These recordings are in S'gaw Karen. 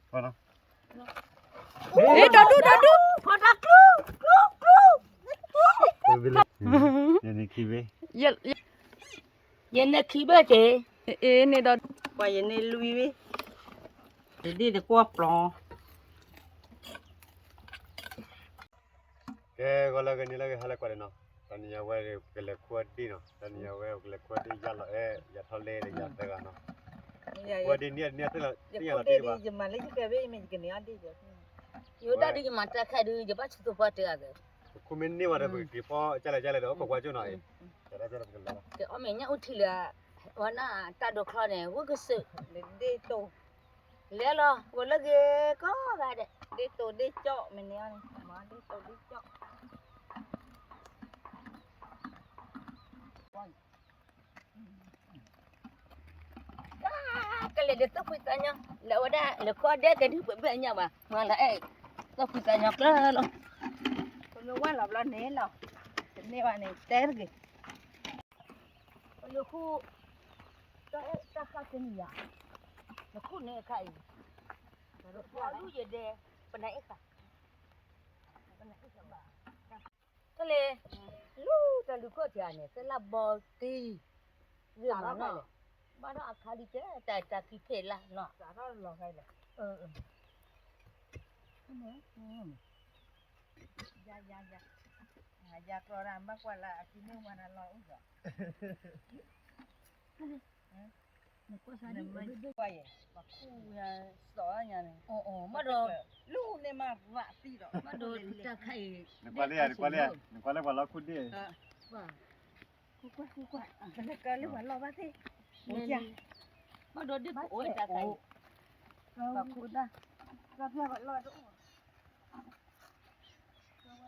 ဟ့ၣ် တၢ်ဒူၣ် တၢ်ဒူၣ်, ဖီတၢ်ကျူ, ကျူ, ကျူ, ယန့ၢ်ခံဘ့ၣ်, ယန့ၢ်ခံဘ့ၣ်က့ၤ, အ့ၣ်န့ၣ်ဒီး, ပှၤယန့ၢ်လွံၢ်ဘ့ၣ်, တဒ့ၣ်တကွီၢ်ပျီ ကဲ ဂီၤလၢအဂ့ၤ နံၤလၢအဂ့ၤ ဟါလၢကွၢ်ဒဲးနီၤ, တနံၤအံၤဝဲ ပကလဲၤခူၣ်ဒံၣ်နီၤ, တနံၤအံၤဝဲ ပကလဲၤခူၣ်ဒံၣ် ယၤလီၤအဲၣ် ယၤထီၣ်လဲလၢယၤသၢဂၤနီၤ, ခူၣ်ဒံၣ်နံၣ်အနံၣ်သ့ၣ်လီၤ, ယမၤလၢယကဲဘ့ၣ် ယမ့ၢ်ယကန့ၢ်အီၣ်ဒံၣ်ဒီး, ယိၤဒၣ်ဒုးယမၤတၢ်ခဲဒုး ယဘၣ်ဆူသိပှၢ်တဂၤဒီး, ခူၣ်မ့ၢ်န့ၢ်ဝဲဒီး ပကက့ၤဖီကၢ်လဲၣ်ကၢ်လဲၣ်ဒီး အိၣ်ခိးကွၢ်ကၠိနီၤအံၤ, ကဲအီၣ်မ့ၢ်ညၣ်အိၣ်ထံလၢ ဝဲဒၣ်တၢ်ဒိးချီန့ၣ် ဝံၣ်ကစၢၢ် ဒ့ၣ်တိၢ် လဲၤလီၤ ဂီၤလၢဂ့ၤကိးဂၤဒဲး, ဒ့ၣ်တိၢ်ဒ့ၣ်ကၠီၣ် မ့ၢ်န့ၢ်အီၤန့ၣ် မ့ၢ်ဒ့ၣ်တိၢ်ဒ့ၣ်ကၠီၣ်, ကလဲၤဒီးသၢဖှံသးညီ, လဲၤဝဲဒၣ် လဲၤခီဒဲကဒုပှဲၤဘၣ်ညါဘၣ် မၤလၢအဲၣ် သၢဖှံသးညီကျၢၢ်လီၤ, ပမ့ၢ်ဝဲလီၤဘျီန့ၣ်လီၤ, တန့ၢ်ဘၣ်န့ၣ် တဲတဂ့ၤ ပယခူၣ်, တၢ်ဃၣ်ကနံၤယၤ, နခူၣ်န့ၣ်အခါအံၤ, ပလူယဒဲ, ပနၤအ့ၣ်ဃာ်, ပနၤအ့ၣ်ဃာ်ဘၣ်, တၢ်လဲၤ, လူတၢ်လူၤခိၣ်ထံးန့ၣ် သလၢဘီတံၢ်, ဂ့ၢ်မၤနီၢ်လဲၣ်, ဘၣ်ဒီးအခါလံကဲ တၢ်တၢ်ခံဖဲလၢနီၢ်, ယၤ, ယၤ, ယၤ, ယၤကျီဒၣ် ဘၣ်ကွၢ်လၢအခံန့ၢ်ဝဲနၤလီၤအိၣ်ဒီး နကွၢ်စၢ်ဒ်, နကွၢ်ယဲ, ပှၤခူၣ်ဝဲစီၤညါန့ၣ်, မ့ၢ်ဒီး, လူန့ၣ်မးရးသံဒီး, မ့ၢ်ဒီးတၢ်ခါအံၤ, နကွၢ်လၢ, နကွၢ်လၢပှၤလီၢ်ခူၣ်ဒ့ၣ်, ကွၢ်ကွၢ်ကွၢ်, ပလၢကလၢပှၤလီၢ်ဘၣ်သ့ၣ်, မ့ၢ်ဒီးဒ်ပအိၣ်တၢ်ခါအံၤ, ပှၤခူၣ်ဒၣ်, ပှၤလီၢ်တအိၣ် တၢ်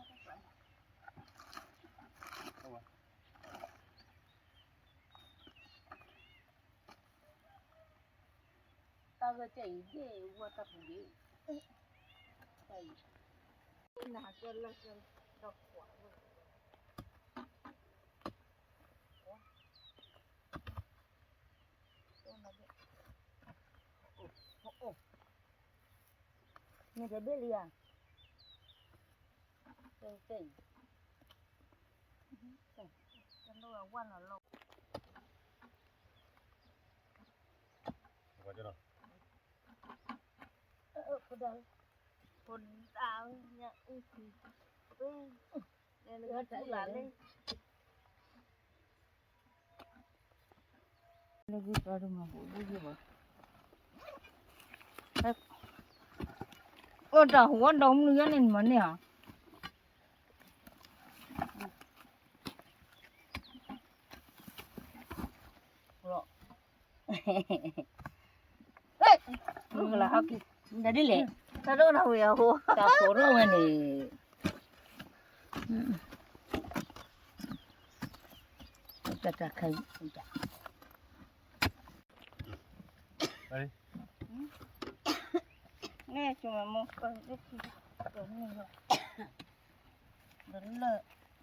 ဂ့ၢ်ကဲအံၤဒ့ၣ်ဝဲတၢ်ပူၤဒ့ၣ်, တၢ်အံၤ, နၤကဲလၢကဲဒီးခွး, မ့ၢ်တဘ့ၣ်လံဧါ, တၢ်အံၤ, တၢ်အံၤ, တၢ်လီၤဝဲလီၤလီၤ ဖိဒါ, ဖိဒါ, ညၣ်အုၣ်ထံ, လၢကထူၣ်လၢ်လၢ, လၢကထူၣ်လၢ်လၢ, အိၣ်တၢ်ဟူဝဲဒီးမုၢ်ယါန့ၣ်မၤန့ၢ်ဧါ. ဒ်လဲၣ်, တၢ်ဒိၣ်နဝံၤအဟိ, တၢ်ဖိးထီၣ်ဝဲန့ၣ်, တၢ်တၢ်ခဲအံၤ, န့ၣ်ဆိမိၣ်,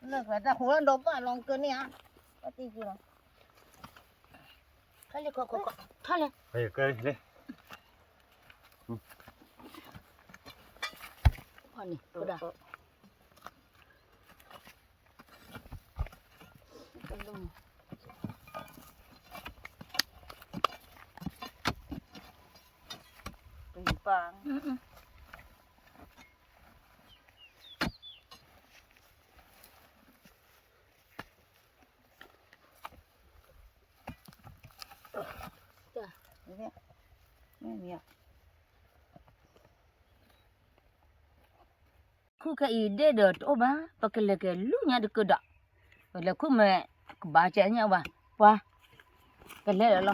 လၢၢ်ကျါတၢ်ဟူဝဲဒီးဘၣ်လီၤကၢန့ၣ်ဧါ, ဘၣ်တံၢ်က့ၤလီၤ. ခါလံ ခီခီခီ, ထီၣ်လဲၣ်, ခီလံ, ခီလံ, ပၢ် ခူၣ်ခဲအံၤဒ့ၣ်ဒီးတအိၣ်ဘၣ်, ပကလဲၤက့ၤလူညါတကဒီး, ပလဲၤခူၣ်မဲာ်ကဘၣ်ကဲညါဘၣ်, ပှၤ, ကလဲၤလီ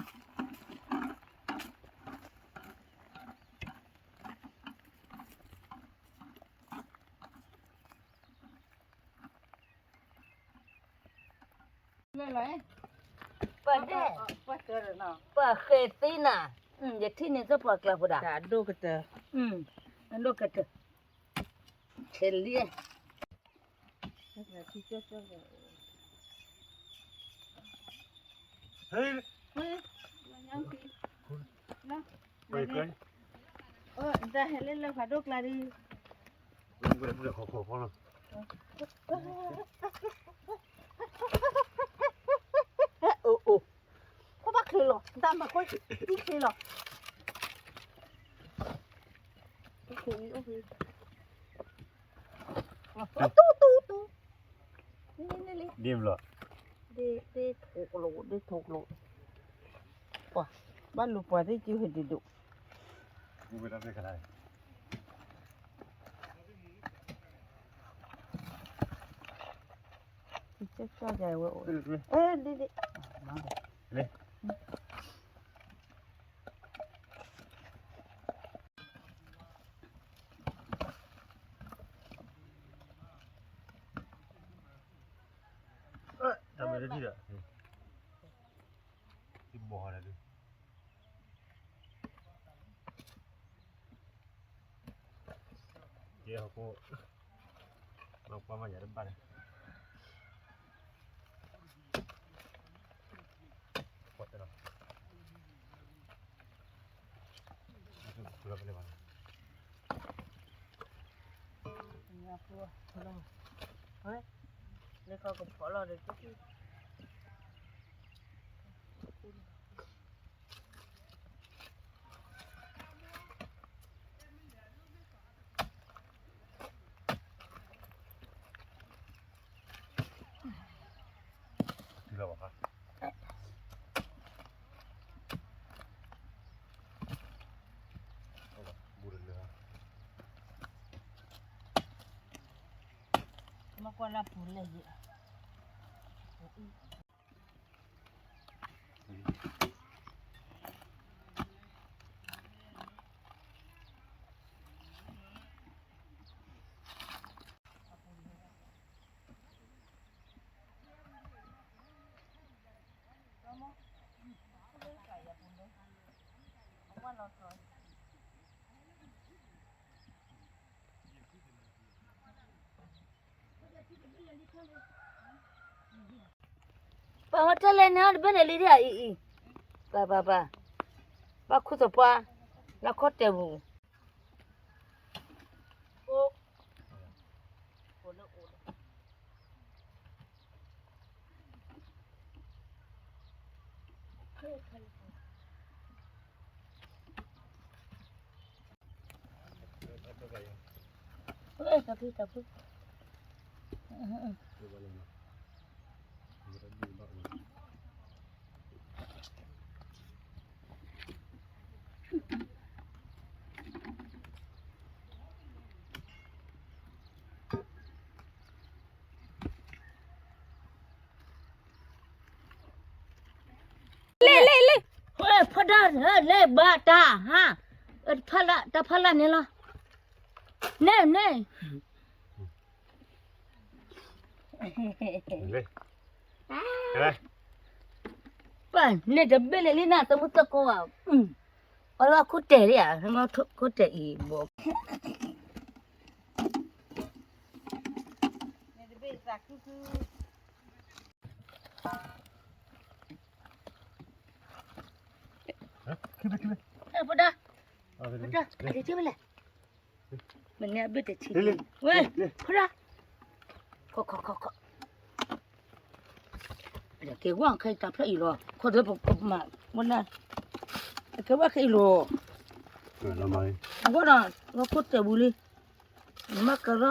ၤလီၤ. ပဒဲ, ပဃဲၤသ့နၤ, ယထံၣ်န့ၣ်သပှၢ်ကျါဖိဒၣ်, အဒိၣ်ကတၢၢ်, အဒိၣ်ကတၢၢ်, ဆဲးလံ, ဟဲ, ဟဲ, တၢ်ဟဲလၢလၢဖးဒိၣ်ကျါဒီး, အိၣ်အိၣ်, ခိၣ်ဘၣ်ချ့လီၤ, တၢ်မၤခိၣ်ချ့လီၤ, တူတူတူတူ, ဒ်ဘျီ, ဒ်ထိၣ်ကလိာ် ဒ်ထိၣ်ကလိာ်, ပှၤ, ဘၣ်လူၤပှၤသ့ၣ်ကၠူဟဲဒ်ဒိၣ်, ဝဲဒၣ်သ့ၣ်ခါ, ကၠီကၠီယဝဲအိၣ်, ဒ်ဒ်, တၢ်မ့ၢ်တထံၣ်ဒီး, တဘီၣ်ဟီဒၣ်ဒုး, ကဲဟီၣ်ခိၣ်, လီၤကွၢ်မးယၤတဘၣ်န့ၣ်, ကွၢ်တဲလီၤ, လၢခီကဖီလီၤဒီး, မ့ၢ်ကွၢ်လၢပူၤလဲၣ်ယဲၢ် ပှၤမ့ၢ်တဲလဲၣ်န့ၣ် တဘ့ၣ်န့ၣ်လံဒၣ်အံၤအံၤ, ပှၤပှၤပှၤ, ဘၣ်ခူသူၣ်ပှၢ်, လၢခီၣ်တဲာ်ပူၤ, တၢ်ဖုတၢ်ဖု, လဲၣ်လဲၣ်လဲၣ်, ဖီဒါ, လဲၤဘၣ်တၢ်ဟါ, တၢ်ဖီလာ်န့ၣ်လီၤ, န့ၣ်န့ၣ် ပၢ်န့ၣ်တဘ့ၣ်လၢလံနၤ သမုသကိးဧါ, အီၣ်လၢခိၣ်တဲာ်လံဧါ, ခိၣ်တဲာ်အံၤဘိ, ဖိဒါ, ဖိဒါ, အဒိးထံၣ်ဝဲလဲၣ်, မ့ၢ်န့ၣ်အဘ့ၣ်တထံၣ်, ဝဲ, ဖိဒါ, ခီခီခီခီ, ကဲဝဲခဲအံၤတၢ်ဖျၢၣ်အံၤလီၤ, ခီဒီးပမၤ, ဝဲနၤ, ကဲဝဲခဲအံၤလီၤ, အဝဲဒီး ဝဲခိၣ်တဲာ်ဘူးလံ, နမၤကလီၤ,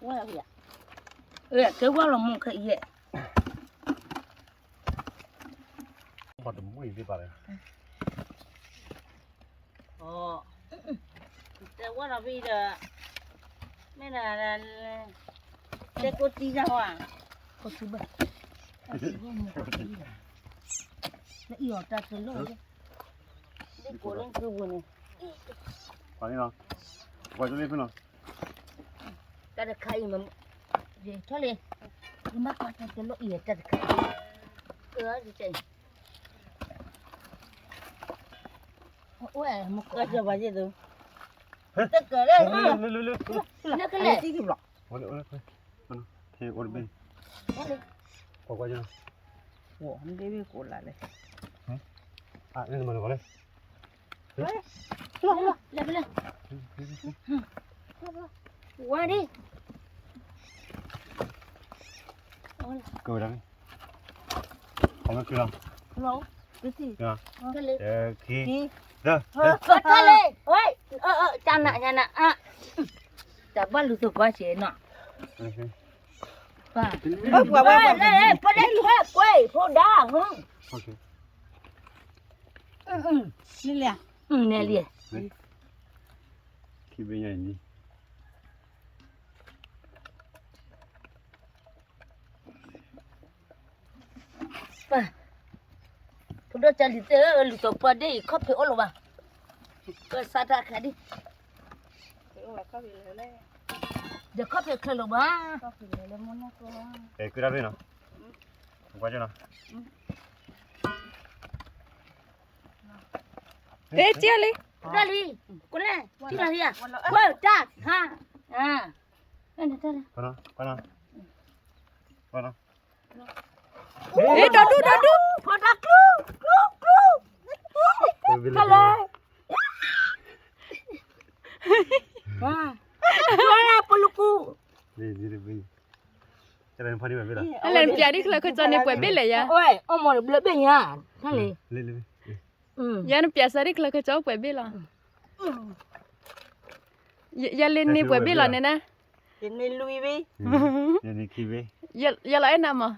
ဝဲ, ကဲဝဲလီၤမ့ၢ်ခဲအံၤ, ပှၤတမုၢ်အံၤသ့ၣ်ပာ်လဲၣ်, တဲဝဲဒီးဖဲအံၤဒီး, မ့ၢ်ဒၣ်, တဲကိးတံၢ်ယါဟီဧါ, ကိးတံၢ်ဘၣ်, လၢအံၤအီၤတၢ်တလီၢ်, ဒ်ကိးလၢကဝဲန့ၣ်, ပှၤန့ၣ်လီၤ, ပှၤတလီၢ်ဖဲလီၤ, တၢ်တခါအံၤမ့ၢ်, ထီၣ်လံ, ယမ့ၢ်ကွၢ်တၢ်တလီၢ်အံၤတၢ်တခါ, အၢ, အိၣ်မ့ၢ်ကွၢ်, တကလဲၣ်, နကလဲၣ်, အိၣ်တဘ့ၣ်, ကွၢ်ကွၢ်, အိၣ်တဘ့ၣ်ကိးလၢ်လဲၣ်, နမၤလီၤလဲၣ်, ဝါဒံး, ကဝဲဒၣ်, ခီမ့ၢ်ချံလီၤ, တၢ်လံ, တၢ်လံ, ဝဲ, တၢ်နး, တၢ်နး, တၢ်ဘၣ်လူၤသကိးစ့ၢ်နီၤ, ပှၤဝဲ, ပှၤဒဲး, ဖိဒါ, န့ၣ်လံ, ခံဘ့ၣ်ညါအံၤန့ၣ် ပှၤ, ဖိဒိၣ်ကၢ်လံၤသ့ၣ်ဧၢ, လူၤသးပှၢ်ဒ့ၣ်အံၤ ခီၣ်ဖံးအိၣ်လၢၤဘၣ်, ကစးတၢ်ခါဒံး, ဒီးခီၣ်ဖံးချၢလၢၤဘၣ်, အဲ ကုတၢ်ဖဲနီၤ, ကွၢ်ကနီၤ, တဲကၢလံ, ဒၣ်လံ, ကွၢ်လဲၣ်, ထံလီၤလံဧါ, ကွၢ်တၢ်, ဟါ, ကွၢ်နီၤ, ကွၢ်နီၤ, ကွၢ်နီၤ, ဒီဒူၣ်, ဒီဒူၣ်, ဖီတၢ်ကျူ, ကျူ, ကျူ, တၢ်လံ, ပလူကူ, အလဲၣ်နပျးဒ်ချၢခၢၣ်ကၠီန့ၣ်ပှဲၤဘ့ၣ်လဲၣ်ယၤ, အိၣ်မ့ၢ်ဘျၢဘ့ၣ်ညါ, တၢ်လံ, ယၤနပျးစၢ်ဒ်ချၢခၢၣ်ကၠီပှဲၤဘ့ၣ်လီၤ, ယလဲၤန့ၢ်ပှဲၤဘ့ၣ်လီၤန့ၣ်နၤ, ယန့ၢ်လွံၢ်ဘ့ၣ်, ယလီၤအဲၣ်နၤမး,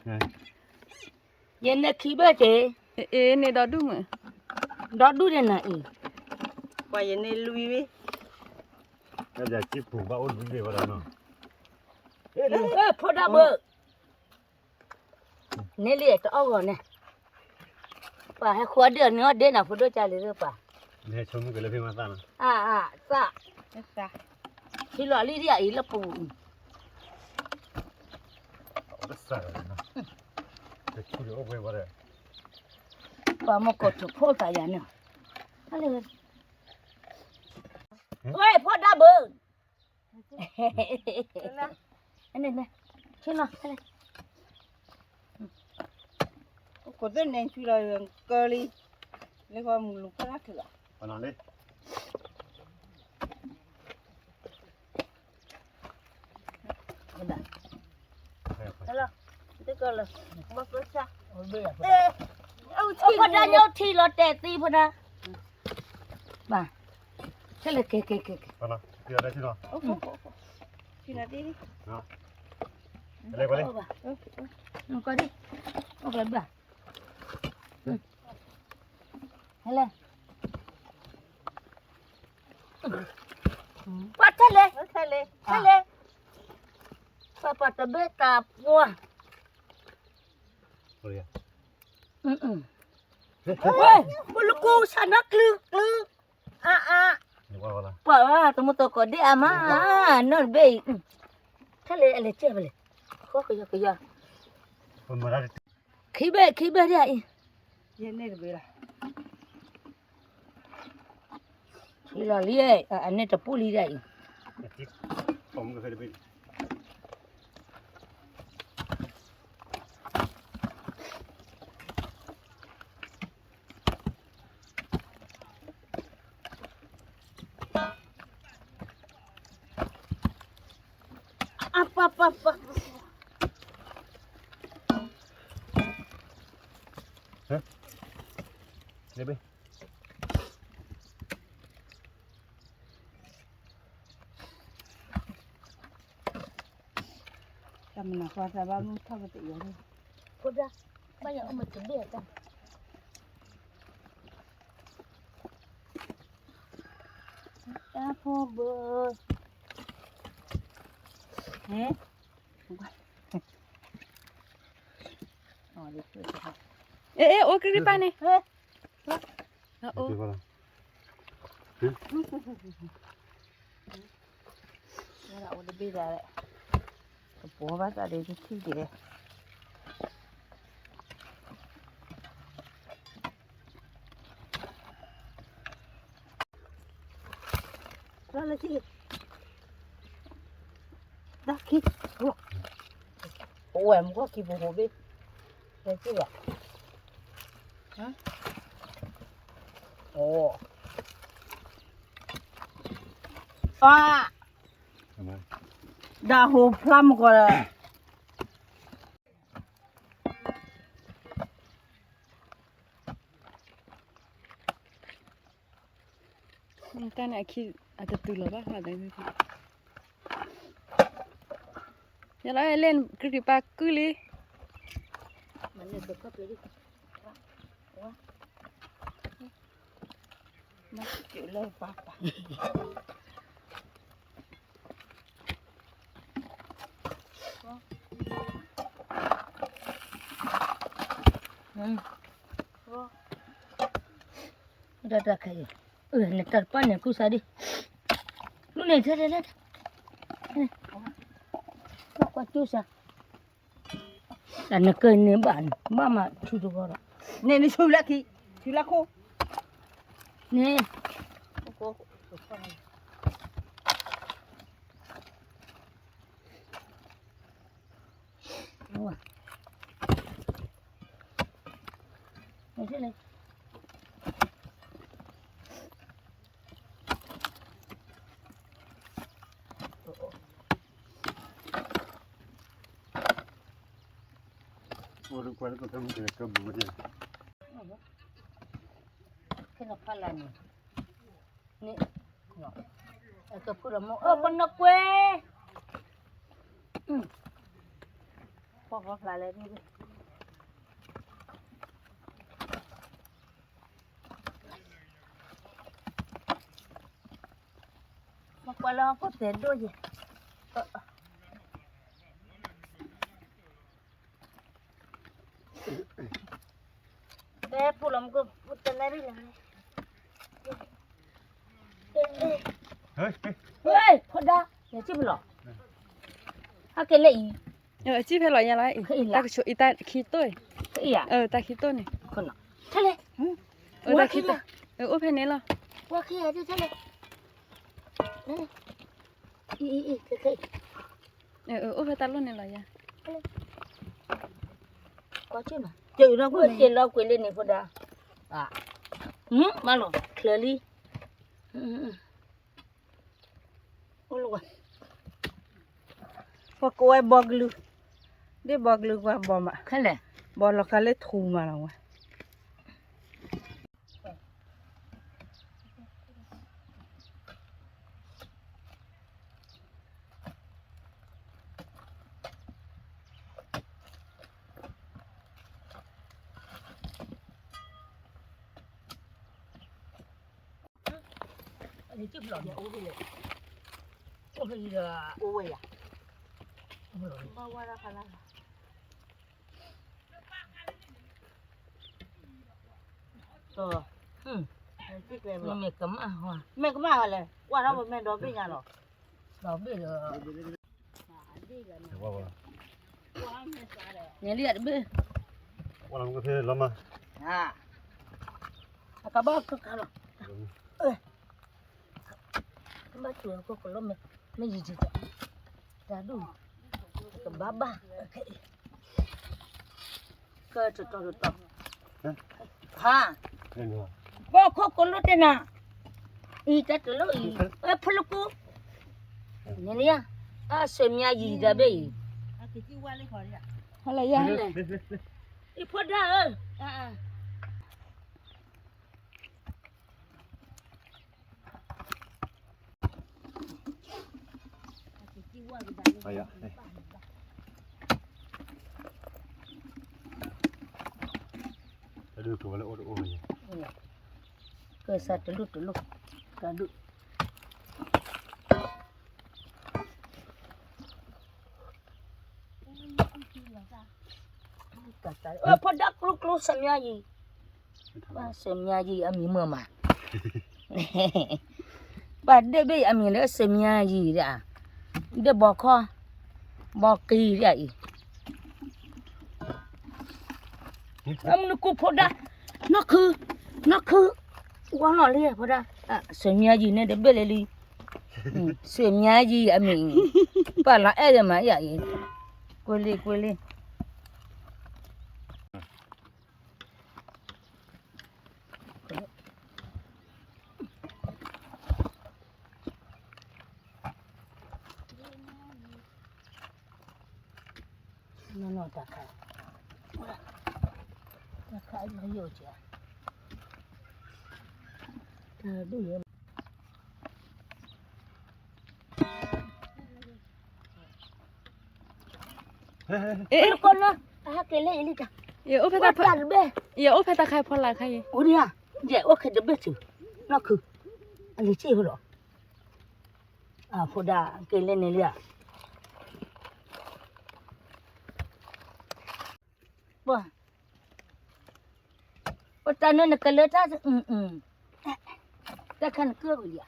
ယန့ၢ်ခံဘ့ၣ်က့ၤ, အ့ န့ၢ်ဒီဒူၣ်မုၣ်, ဒီဒူၣ်န့ၣ်နၤအံၤ, ပှၤယန့ၢ်လွံၢ်ဘ့ၣ်, ဖိဒါဘၢ န့ၣ်လံတအီၣ်ဂီၤန့ၣ်, ပှၤဟဲဃုအီၣ်ဒ့ၣ်အီၤန့ၣ်အီၣ်ဒ့ၣ်နၤ ဖိဒိၣ်ကၢ်လံၤသ့ၣ်ပှၤ, အ, သၣ်, ထံလီၤလံဒ်အံၤလၢပူၤ, ပှၤမ့ၢ်ကိးထီၣ်ဖိသးယၤန့ၣ်, ဝဲဖိဒါဘၢ န့ၣ်, ဆ့လီၤ, ကိးသ့ၣ်န့ၣ်ဆူလီၤကၢလံ, လၢကမူလူၤဖၢလၢ်ထုးလီၤ, လၢ, ဖိဒါညိထံလီၤတဲာ်သံဖိဒါ, ဘၣ်, ဆဲလဲၣ်ကဲကဲကဲကဲ, နကဒံ, ဟဲလဲၣ်, ပှၤထဲလဲၣ်, ထဲလဲၣ်, ပှၤပှၤတဘ့ၣ်တၢ်ပှၢ်, ဝဲ, ပလူကူဆၣ်နီၤကျူကျူ, အါအါ, ပှၤဝဲတမူတကိးဒ့ၣ်အါမး, နီၢ်တဘ့ၣ်အံၤ, ထဲလဲၣ်အလဲၤကဲဖဲလဲၣ်, ဃီကယီကယီ, ခံဘ့ၣ်ခံဘ့ၣ်ဒ်အံၤ, ယန့ၢ်တဘ့ၣ်လီၤ, ထံလီၤလံ, အန့ၣ်တပူၤလံဒ်အံၤ အပပပ ဟဲ, န့ၣ်ဘ့ၣ်, တၢ်မနုၤဃီသးဘၣ်မုၢ်ထီၣ်ပတယီၤန့ၣ်, ဖိဒါ, ဘၣ်ယၤအိၣ်မ့ၢ်တဘ့ၣ်အတၢ် တၢ်ဖိဘိ, ဟဲ, အ့ အ့ အိၣ်ကရံၣ်ပၢ်န့ၣ်, အိၣ်, အိၣ်တဘ့ၣ်ဒၣ်, ကပိာ်ဘၣ်သးဒီးတထံၣ်က့ၤ လၢခံ, လၢခံ, အိၣ်ဝဲမူခိၣ်ခံပူၤဟိဘ့ၣ်, လၢခံဘၣ်, အိၣ်, အါ, ဒၣ်ဟိဖျါမကီးဒီး တၢ်န့ၣ်အခံ အတတုၤလီၤဘၣ်ဃးဒီး ယလီၤလဲၣ်ကြံၢ်ကြံၢ်ပာ်ကုၢ်လံ မၤလၢပာ်ပာ် တၢ်တၢ်ခဲအံၤ နတၢ်တပာ်န့ၣ်ကူစါဒံး လူန့ၣ်ထဲလဲၣ်လဲၣ် ကွၢ်ကူစါ တၢ်နကၢၢ်န့ၣ်ဘၣ်န့ၣ် ဘၣ်မၤဆူၣ်တဂီၢ်ဒီး န့ၣ်နဆူၣ်လၢခံ ဆူၣ်လၢခိ န့ၣ် အိၣ်ဒီးကွၢ်လၢကဖဲမုၢ်ကလဲၤကၢဘူးဝဲဒၣ် ခဲနဖးလၢ်န့ၣ် န့ၣ် အကဖုဒီးမိၢ် အၢ ပနကွဲ ပှၤဖျါလဲၣ် မကွၢ်လၢဟီၣ်ခိၣ်တဲဒိၣ်ယဲ တဲဖိလီၤမူကတလဲရံလီၤ ဖိဒါ ယစံၣ်ဖဲလီၤ ဟဲက့ၤလၢအံၤ အစံၣ်ဖဲလီၤယၤလီၤ တၢ်ကဆိးအံၤတၢ်ခံတိၢ် တၢ်ခံတိၢ်န့ၣ် အိၣ်ဖဲန့ၣ်လီၤ အိၣ်ဖဲတၢ်လိၣ်န့ၣ်လီၤယၤ က့ၤလီၤကွံာ်လံန့ၣ်ဖိဒါ မၤလီၤ ချၢလံ ပကဝဲဘီကလုာ် ဒ်ဘီကလုာ်ကွၢ်ဘီမး ခဲလဲၣ် ဘီလီၤခါလၢထူမးလီၤဝဲ အိၣ်ဝဲယၤ မ့ၢ်ကမၣ်လဲၣ် ကွၢ်ထီၣ်ပမဲဒီဘ့ၣ်ညါလီၤ ဒီဘ့ၣ်ဒီး န့ၣ်လံတဘ့ၣ် လီၤမး အကဘၣ်ကလီၤ ဘၣ်တူၢ်ခိၣ်ကလိမ့ၢ်ယံၤတံၢ် တၢ်ဒူၣ် ကဘၣ်ဘၣ် ကတတီတတီ ဟါ ဘီခိၣ်ကလိတဲနၤ အံၤတၢ်တလိၣ်အံၤ ဖုလကူ န့ၣ်လံ အစၢၤမါယံၤတဘ့ၣ်အံၤ ဟဲလၢယၤ အံၤဖိဒါဧၢ တၢ်ဒုးကဝဲလၢအိၣ်တအိၣ် ကစၢ်တလိၣ်တလိၣ် တၢ်ဒုး ဖိဒါကျိကျိစၢၤမါယံၤ စၢၤမါယံၤအမံၤမုာ်မး ဘၣ်ဒ့ၣ်ဘ့ၣ်အမံၤလၢစၢၤမါယံၤဒၣ် ဒ့ၣ်ဘီခီ ဘီကံဒၣ်အံၤ အမနုၤကူဖိဒါ နီၢ်ခု နီၢ်ခု ဝါလီၤလံဖိဒါ စၢၤမါယံၤန့ၣ်တဘ့ၣ်လၢလံ စၢၤမါယံၤအမံၤ ပာ်လီၤအဲၣ်ဒိးမးယၤအံၤ ကွ့လံ ကွ့လံ နီၢ်နီၢ်တၢ်ခါ, တၢ်ခါအံၤယိၣ်ကဲ, တၢ်ဒိၣ်ယဲ, အ့ ကနၢ, အဟးက့ၤလၢအံၤလံတၢ်, ယအိၣ်ဖဲတၢ်, တၢ်တဘ့ၣ်, ယအိၣ်ဖဲတၢ်ခါဖီလာ်ခါအံၤ, အိၣ်ဒံးဧါ, ယအိၣ်ခဲတဘ့ၣ်ဆူ, နီၢ်ခု, အလံၤဆံၣ်ဖိလီၤ, အဖိဒါက့ၤလၢန့ၣ်လံဧါ ပှၤ, ပတၢ်နၢနကလၢတၢ်, တၢ်ခါနကၢၢ်ဝံၤလံ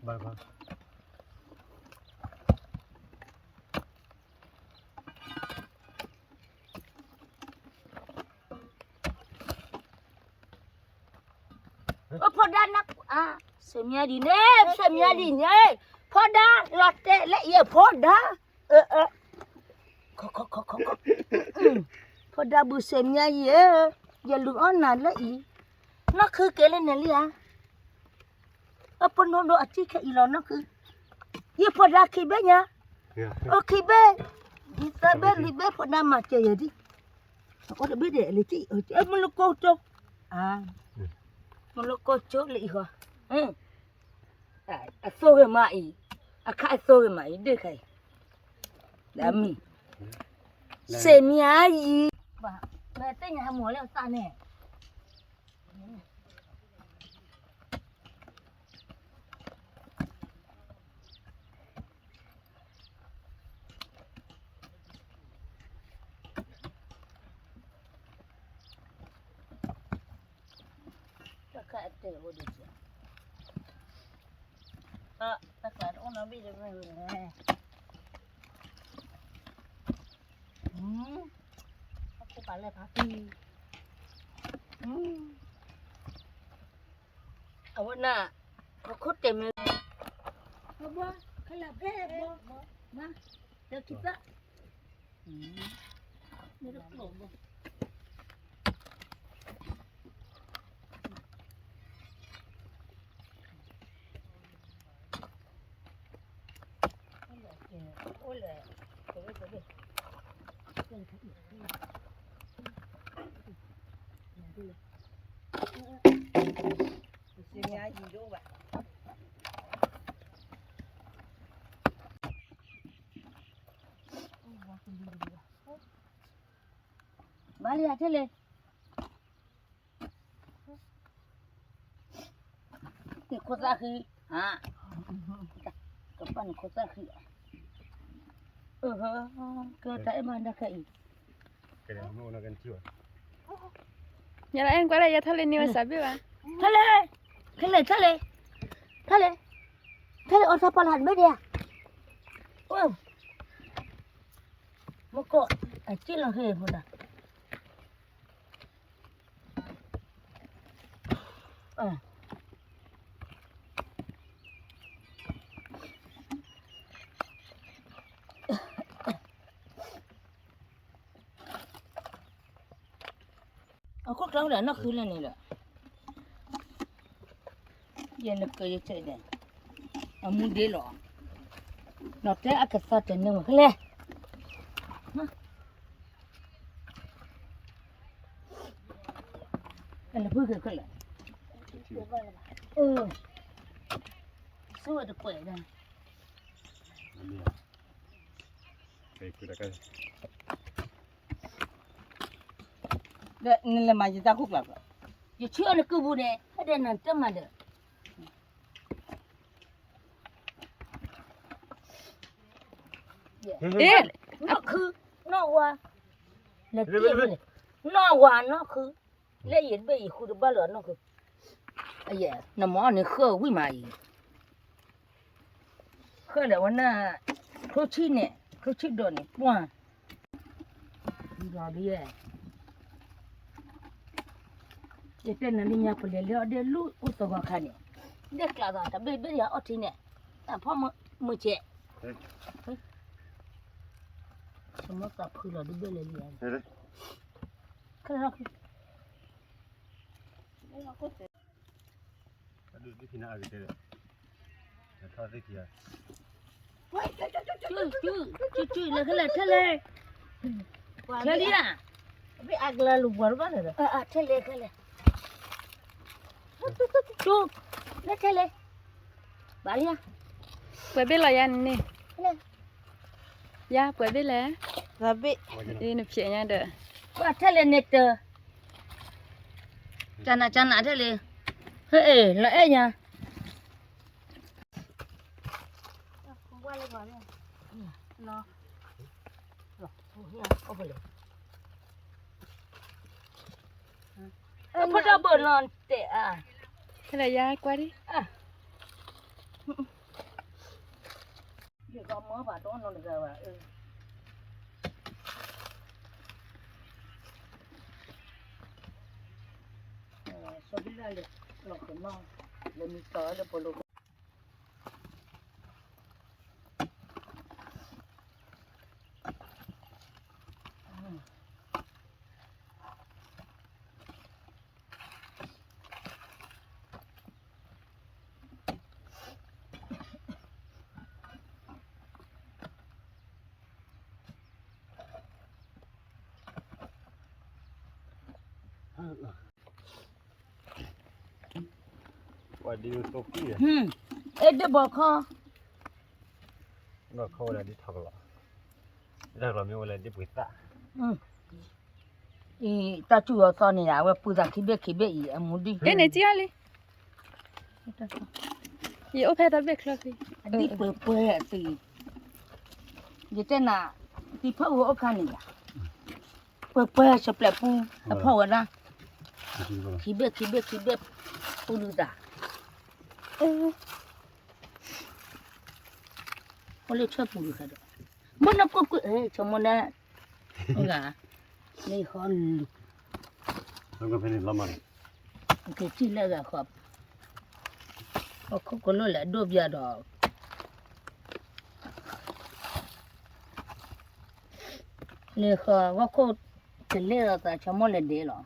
ဧါ, အဖီဒါန, စဲးမံၤဒ်န့ၣ်, စဲးမံၤဒ်န့ၣ်, ဖီဒါလီၤတဲာ်လၢအံၤဖီဒါ, ဖီဒါဘုစဲးမံၤအံၤ, ယလူၤအီၣ်နၤလၢအံၤ, နီၢ်ခုက့ၤလၢန့ၣ်လံဧါ အပနိဒိအထံၣ်ခဲအံၤလီၤနီၢ်ခု, ယဖီဒါခံဘ့ၣ်ညါ, အိၣ်ခံဘ့ၣ်, ဒ်သၢဘ့ၣ်လွံၢ်ဘ့ၣ်ဖီဒါမၤစၢၤယၤဒ်, အိၣ်တဘ့ၣ်ဒဲးလၢကံၣ်, မူလကိကၠိ, မူလကိကၠိလၢအံၤဃီ, အသိဂ့ၤမးအံၤ, အခါအသိဂ့ၤမးအံၤ ဒ့ၣ်ခါအံၤ, ဒ်မံၤ, စဲးမံၤအံၤ, မ့ၢ်သ့ၣ်ညါဟဲမူလၢအသးန့ၣ် တၢ်ခါအတဲာ်အိၣ်ဒံး, တၢ်ကျါတအိၣ်နီတဘ့ၣ်တဘ့ၣ်, အခိၣ်ပာ်လၢဖးဖံ, အဝဲနၤ, အခိၣ်တဲာ်မ့ၢ်, ဘီ, ခဲလၢာ်ဖဲဘီ, မၤ, တၢ်ခံသၣ် ဘၣ်လံထဲလဲၣ်, နခိၣ်သၣ်ဃံ, ကပၣ်နခိၣ်သၣ်ဃံ, ကတၢ်အဲၣ်မးဒၣ်ခဲအံၤ, ယဲလၢအဲၣ်ကွၢ်လၢယဲထီၣ်လၢန့ၢ်ဝဲ စးဘ့ၣ်ဘၣ်, ထီၣ်လဲၣ်, ထီၣ်လဲၣ်, ထီၣ်လဲၣ်, ထီၣ်လဲၣ်, အီၣ်ထီၣ်ပီၣ်လၢတဘ့ၣ်ဒံးဧါ, မ့ၢ်ကီၢ်, အစ့ၣ်လီၤဟဲဖိဒၣ် အခိၣ်ကျါအိၣ်ဒီးနီၢ်ဃုလၢန့ၣ်ဒီး, ယဲနကယဲၢ်တဲဒဲး, အမူဒ့လီၤ, နီၢ်တဲအကသီၣ်တန့ၢ်ဝဲလဲၣ်, အလၢဖုက့ၤခဲလၢာ်, အၢ, ဆိဝဲတကွဲးဒၣ်, ဒီးနလဲၤမၤယတၢ်ခိၣ်ကျါကျါ, ယဆှၢအီၤနကုၢ်ပူၤန့ၣ် ဟဲဒီးနတမၤဒီး, နီၢ်ခု, နီၢ်ဝါ, လၢက့ၤဝဲန့ၣ်, နီၢ်ဝါနီၢ်ခု, လၢယတဘ့ၣ်ယဃုတဘၣ်လၢၤနီၢ်ခု, နမၤအီၣ်န့ၣ်ဃၢဝံၣ်မးအံၤ, ဃၢဒီးဝဲနၤ, ချိဆံၣ်န့ၣ် ချိဆံၣ်ဒိးန့ၣ် ပှၢ်, လီၤဒ်ယဲ, ယတဲနၤလၢညါပလဲၤလၢအီၤဒဲးလူၢ်အိၣ်သဂီၤခါန့ၣ်, ဒဲးကျးသးတဘ့ၣ်ဘ့ၣ်ယၤအီၣ်ထံန့ၣ်, တၢ်ဖီၣ်မုၢ်စဲး, ဆိမိၣ်သးဖုလီၤဒ်ဘ့ၣ်လဲၤလံ, ခဲလၢာ်နီၢ်ခု, အဒုးဒုးဖံနၤအဂ့ၤတဲဒီး, ကၠူၣ် ကၠူၣ် ကၠူၣ် လဲၤခဲလၢာ် ထဲလဲၣ်, ထဲလံဧါ, ဘၣ်အကလၢလူၤပှၤတဘၣ်လဲၣ်ဒီး, ထဲလဲၣ် ထဲလဲၣ်, ကၠူၣ် လဲၤထဲလဲၣ်, ဘၣ်လံဧါ, ပှဲၤဘ့ၣ်လီၤယၤန့ၣ်, ယၤပှဲၤဘ့ၣ်လဲၣ်, နဖျဲးညါဒီး, ပှၤထဲလဲၣ်န့ၣ်တၢ်, ကနးကနးထဲလဲၣ်, ဟဲလီၤအဲၣ်ယၤ အဖိဒိၣ်ဘိၣ်နီၢ်တဲာ်အါ, ခဲလၢာ်ယါကွၢ်ဒံး, ယကမၢဘၣ်တနီတဂၤဘၣ်, စီၤဘံလၢ်လၢလီၤကနီၤ, လၢမံတီၤလၢပလိၤ ပှၤဒ်သိးကံၢ်, အဲၣ်ဒိးဘီခီ, ဘီခီဝဲဒၣ်ဒ်ထီၣ်ကလီၤ, ဒ်ထီၣ်ကလီၤမ့ၢ်ဝဲလၢဒ်ပှ့ၤသၣ်, အံၤ တၢ်စူၢ်အီၤသီန့ၣ်ယါ အဝဲပှ့ၤသၣ်ခံဘ့ၣ်ခံဘ့ၣ်အံၤ အမူဒံး, ကဲန့ၣ်ကံၢ်အါလံ, ယအိၣ်ဖဲတၢ်ဘ့ၣ်ချၢခံ, အဒ်ပှဲၤပှဲၤအသံ, ယတဲနၤ, သံဖီၣ်ဝဲအိၣ်ခါန့ၣ်ယါ, ပှဲၤပှဲၤ စပျဲၢ်ပူ အဖီၣ်ဝဲဒၣ်, ခံဘ့ၣ်ခံဘ့ၣ်ခံဘ့ၣ်, ပူလူသး, အိၣ်လၢဆၢပူၤတခါဒီး, မ့ၢ်နကွၢ်ကွၢ် ဆိကမိၣ်ဒၣ်, ဂၤ, န့ၣ်ဃီလူၤ, က့ၤထံၣ်လၢဂၤဃီ, ဟီၣ်ခိၣ်ကလိၣ်လဲၤဒိၣ်ပျၢ်ဒီး, န့ၣ်ဃီ ဟီၣ်ခိၣ်တလဲၤဒီးသး ဆိကမိၣ်လဲၤဒဲးလီၤ.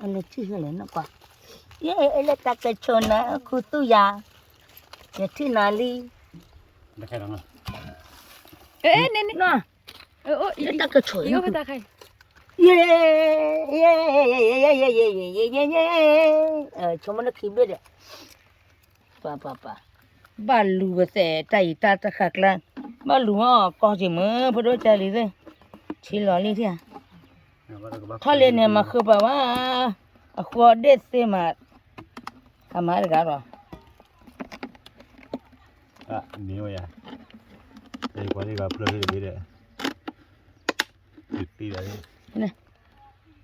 အလဲၤထံၣ်ဟဲလဲၣ်နကွၢ်, ယဲအဲၣ်လၢတၢ်ကဲၤဆိနၤ ခူသူၣ်ယၤ, ယထံၣ်နၤလံ, နတၢ်ကဲၤဆိ, ယဲ, ယဲ, ယဲ, ဆိကမိၣ်လၢခံဘ့ၣ်ဒီး, ပၢ်ပၢ်ပၢ်, ဘၣ်လူၤဝဲသဲးတၢ်အံၤတၢ်တဃာ်ကျါ, ဘၣ်လူၤမ့ၢ်ကီၢ်က့ၤမ့ၢ် ဖိဒိၣ်ကၢ်လံသ့ၣ်, ဆံလီၤလံထံၣ်ဧါ, ထီၣ်လံန့ၣ် မၤဃုပှၤဘၣ်, အဃိဒ့ၣ်သ့မး, အမၤတဂၤဒီး, မ့ၢ်ဝဲယါ, တၢ်ကွၢ်လံဂၤဖျၢၣ်ဖဲတဘ့ၣ်ဒီး, တံၢ်ဒီး,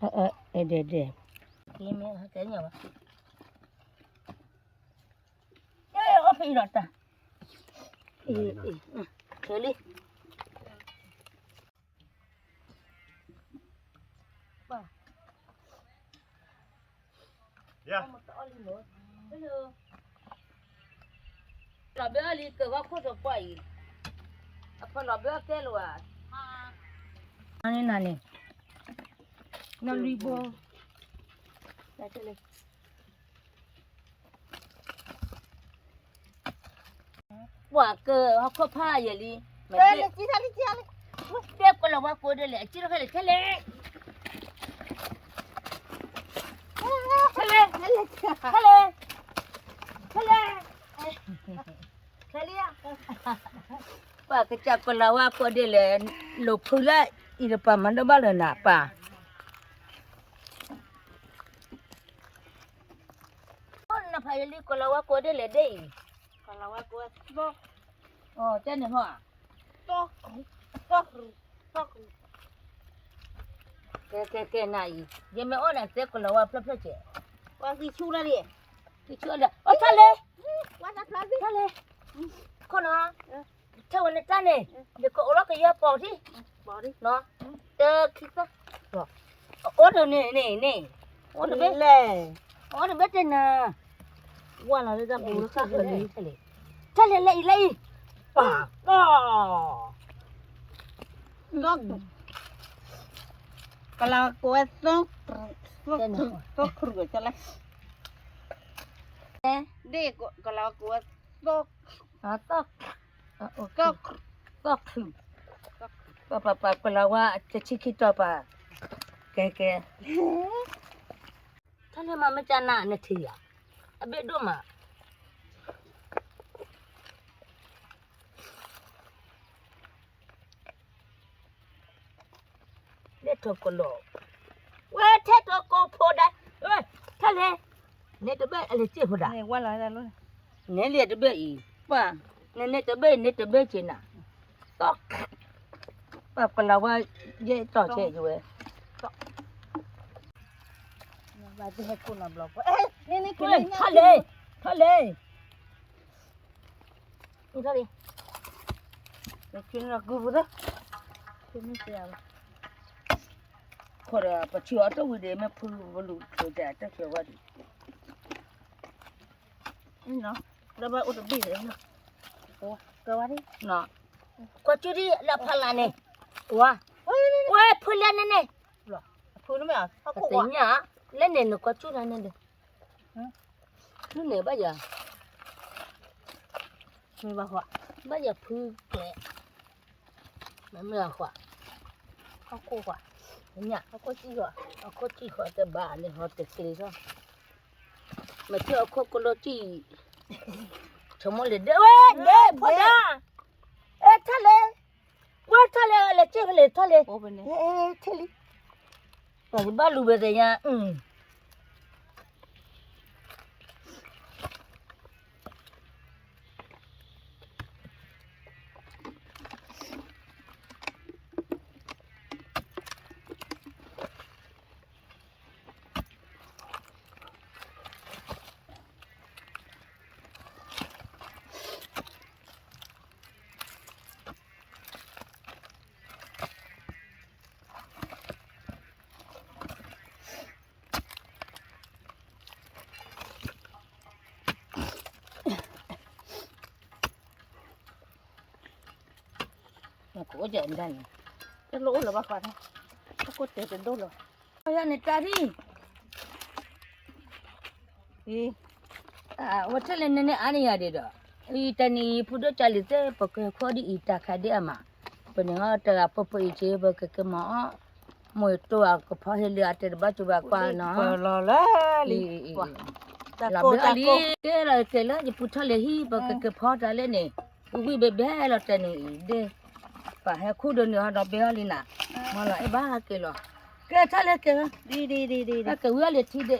အဲ, အဲ, အဲ, ဒဲးဒဲး, မ့ၢ်ဟဲကဲညါဘၣ်, အီၣ်ဖဲအံၤဒီးတၢ်, ခဲလံ, လီၤဘၢအီၤလံ ကဂီၢ်ခိၣ်သပှၢ်အံၤ, အဖီလီၤဘၢအီၤကဲလီၤဧါ, နနၤန့ၣ်, နလွံၢ်ဘိ, ပှၤကဟီၣ်ခိၣ်ဖးယံာ်လံ, တဲကိးလီၤဝါကိးဒဲးလဲၣ် အစံၣ်ထီၣ်ခဲလၢာ် ထဲလဲၣ်, ထဲလဲၣ်, ထဲလဲၣ်, ထဲလဲၣ်, ထဲလဲၣ်, ပှၤကစၢ်ကိးလီၤဝါကိးဒဲးလဲၣ်, လိာ်ဖုလၢအံၤတပၤမၤဒိၣ်ဘၣ်လၢနၤပၢ် နဖးယလံ ကိးလီၤဝါကိးဒဲးလဲၣ်ဒ်အံၤ, ကိးလီၤဝါကိး, တဲန့ၣ်ဟီ, ကဲ ကဲ ကဲ နၤအံၤ ယမ့ၢ်အီၣ်နၤသဲကိးလီၤဝါဖျၢၣ်ဖျၢၣ်ကဲ, ဝါသံဆူၣ်လၢဒ်, သံဆူၣ်လၢ, အိၣ်ထီၣ်လဲၣ်, ထီၣ်လဲၣ်, ခိၣ်နၢ်, ထဲဝဲနတၢ်န့ၣ်, ယကအိၣ်လီၤကယီပိာ်ထံၣ်, တခံသီ, အိၣ်တန့ၣ်န့ၣ်န့ၣ်, အိၣ်တဘ့ၣ်, အိၣ်တဘ့ၣ်တနၤ, ဝါလီၤလၢတၢ်ပူၤလၢဃၣ်ဃၢၤလံ, ထီၣ်လဲၤလၢအံၤလၢအံၤ, ပၢ်, ကလၤကဝဲ, သီခရုၣ်ကလဲၣ်, ဒ်ကလၤကဝဲ, သီ, သီခရုၣ်, ပပပကလၤဝါတဆံခံတီၤပၤ, ကဲကဲ, ထီၣ်လဲၤမၤမ့ၢ်ကနၣ်နထံၣ်ယၤ, အဘ့ၣ်ဒိၣ်မး လၢထီၣ်ကလီၤ, ဝဲထဲထီၣ်ကီၢ်ဖိဒၣ်, ထီၣ်လဲၤ, န့ၣ်တဘ့ၣ်အလဲၤစ့ၢ်ဖိဒၣ်, န့ၣ်လံတဘ့ၣ်အံၤ, ပှၤ, န့ၣ်န့ၣ်တဘ့ၣ်န့ၣ်တဘ့ၣ်က့ၤနၤ, သီ, ပကလၤဝါ, ယဲတီၢ်ဆဲးယဝဲ, ထီၣ်လဲၤ, ထီၣ်လဲၤ, ထီၣ်လဲၤ ခိၣ်ဒီးပဆူအီၤတဝံၤဒီး မ့ၢ်ဖုဘလူးချုးတၢ်တၢ်ဆၢဝဲဒီး, လၢဘၣ်အိၣ်တဘ့ၣ်ဒီး, ကွၢ်ကၠူဒ်လၢဖးလၢ်န့ၣ်, ဝဲ, ဝဲဖုလဲၣ်န့ၣ်န့ၣ်, ပသ့ၣ်ညါ, လၢန့ၣ်နကွၢ်ကၠူနၤန့ၣ်ဒီး, ဖုန့ၣ်ဘၣ်ယၤ, မ့ၢ်ဘၣ်ဃီ, ဘၣ်ယၤဖုကျဲ, မ့ၢ်မ့ၢ်အဃီ, ဟီၣ်ခိၣ်ဃီ, ညၣ်, ဟီၣ်ခိၣ်စံၣ်ဃီ, ဟီၣ်ခိၣ်စံၣ်ဃီတဘၣ်န့ၣ် ဟီတကျ့ထီၣ်, မ့ၢ်ထံၣ်ဟီၣ်ခိၣ်ကလိစံၣ်, ဆိကမိၣ်လၢဒဲဝဲ, ဒဲဖိဒၣ်, အဲထီၣ်လဲၤ, ဝဲထီၣ်လဲၤ လဲၤစ့ၢ်ဖဲလဲၣ်ထီၣ်လဲၤ, ထံၣ်လံ, ပှၤကဘၣ်လူၤဝဲသ့ၣ်ညါ, နကအိၣ်ဒ်အံၤဒၣ်န့ၣ်, တလိၣ်အိၣ်လၢၤဘၣ်ဃးန့ၣ်, ဟီၣ်ခိၣ်တဲာ်တဒိၣ်လၢၤ, ယၤန့ၣ်တၢ်ဒ်, အဝဲထီၣ်လဲၤန့ၣ်န့ၣ်အါန့ၢ်ယၤဒံးဒီး, အံၤတနံၤအံၤ ဖုဒိၣ်ကၢ်လံၤသ့ၣ် ပကဲခိၣ်ဒ်အံၤ တၢ်ခါဒ်အမး, ပန့ၣ်ဟီတဂၤဖိဖိအံၤက့ ပကကဲမၤအီၣ်, မိၢ်တိၢ်အကဖီဟ့ၣ်လံအတဲတဘၣ်ကၠူဘၣ်ကွၢ်နီၤ, လီၤဘျီအီၤလံ, ကဲလီၤကဲလၢယပုၢ်ထီၣ်လဲၤဟံၣ် ပကကဲဖီတၢ်လဲၣ်န့ၣ်, ဝံၣ်ဘဲဘဲလီၤတနံၤအံၤဒ့, ပဟဲခူၣ်ဒီးန့ၣ်ဟီဒီးဘဲအီၤလံနၤ, မ့ၢ်လီၤအဲၣ်ဘၣ်ဟဲက့ၤလီၤ, ကဲထီၣ်လဲၤကဲ, ဟဲက့ၤဝံၤအီၤလံထံဒ့, ကဲ တဲ,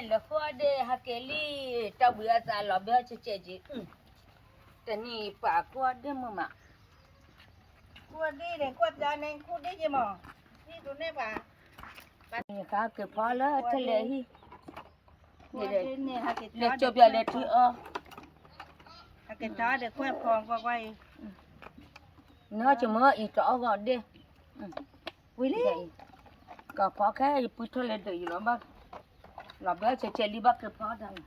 လဲၤဃိဒ့ဟဲက့ၤလံ, တၢ်ဝံၤအသးလီၤဘဲအီၤကဲကဲက့ၤ, တနံၤပာ်ဃိဒ့မုာ်မး, ဃိဒ့န့ၣ် ကွၢ်တၢ်န့ၣ် ဃိဒ့က့ၤမး, ဟံၣ်ဒိးန့ၢ်ပှၤ, ဃးက့ၤဖီလၢထဲလဲၣ်ဟံၣ်, လဲၤကၠိပျၢ်လဲၤထံအီ, ဟဲက့ၤထီဒီးကွၢ်ဖီကွၢ်ကွၢ်အံၤ, နဟီၣ်ကမၢအံၤတအီၣ်ဂီၢ်ဒ့, ဝံၤလံ, ကဖီခဲယပုၢ်ထီၣ်လဲၤဒၢးယံၤလီၤဘၣ်, လီၤဘဲဆဲးဆဲးလံဘၣ်ကဖီတၢ်န့ၣ်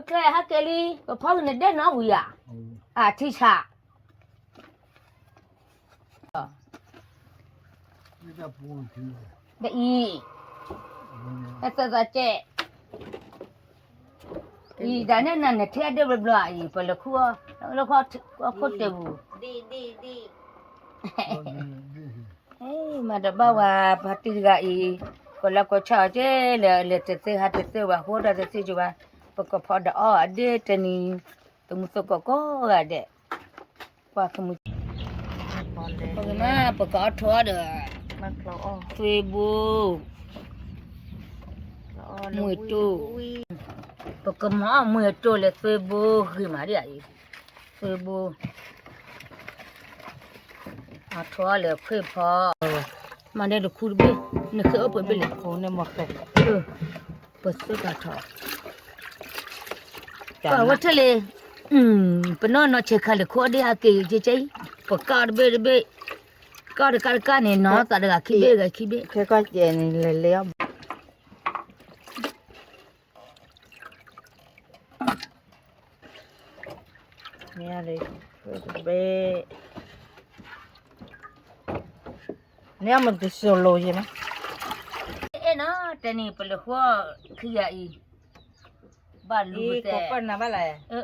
ပကျဲဟဲက့ၤလံ, ပဖီကန့ၣ်ဒဲနီၣ်ဝံၤဧါ, အထံဆး, ပအံၤ, ပသၢသးကဲး, အံၤဒၣ်နဲၣ်နၤနထံၣ်အဒ့ဘျီဘျီအံၤ ပလဲၤခူၣ်အီၤ, လၢခီၣ်ခိၣ်တဲာ်ပူၤ မၤတဘၣ်ဝဲ ပှၤတံၤတဂၤအံၤ, ကလၢကီၢ်ဆၣ်အီၤကဲလဲၣ်, လဲၤတသ့ဟးတသ့ဝဲ ဃိတၢ်တသ့က့ၤဝဲ, ပကဖီဒီးအီၣ်အဒ့တနံၤ, သမူသကိးကိးဂၤဒဲး, ကွၢ်သမူ, ပကမၤ ပကအီၣ်ထိးအီၤဒီး, သွ့ဘိ, မုၢ်တူၢ် ပကမၤအီၣ်မ့ၢ်အတိၢ်လၢသွ့ဘိဂ့ၤမးဒ်အံၤ, သွ့ဘိ, အထီၣ်လၢခွ့ၣ်ဖီ, မၤဒဲတခူတဘ့ၣ်, နဃ့အိၣ်ပှဲၤဘ့ၣ်လဲၣ်, ပသ့ၣ်ကထီၣ်, ပဝဲထဲလ့, ပနီၢ်နီၢ်ဆဲးခါလၢခိၣ်ဒ့ဟးက့ၤကဲကဲအံၤ, ပကၢ်တဘ့ၣ်တဘ့ၣ်, ကၢ်တကၢ်တကၢ်န့ၣ် နီၢ်သးတဂၤခံဘ့ၣ်ဂၤခံဘ့ၣ်, ခဲကီၢ်ကဲန့ၣ်လဲၤလဲၤအီၤ မ့ၢ်လၢ, ဘ့ၣ်, န့ၣ်မ့ၢ်တစိၤလိၤယဲမး, အဲၣ်နီၤ တဲန့ၣ် ပလဲၤဃီခံဂၤအံၤ, ဘၣ်လူၤကတဲ, အၢ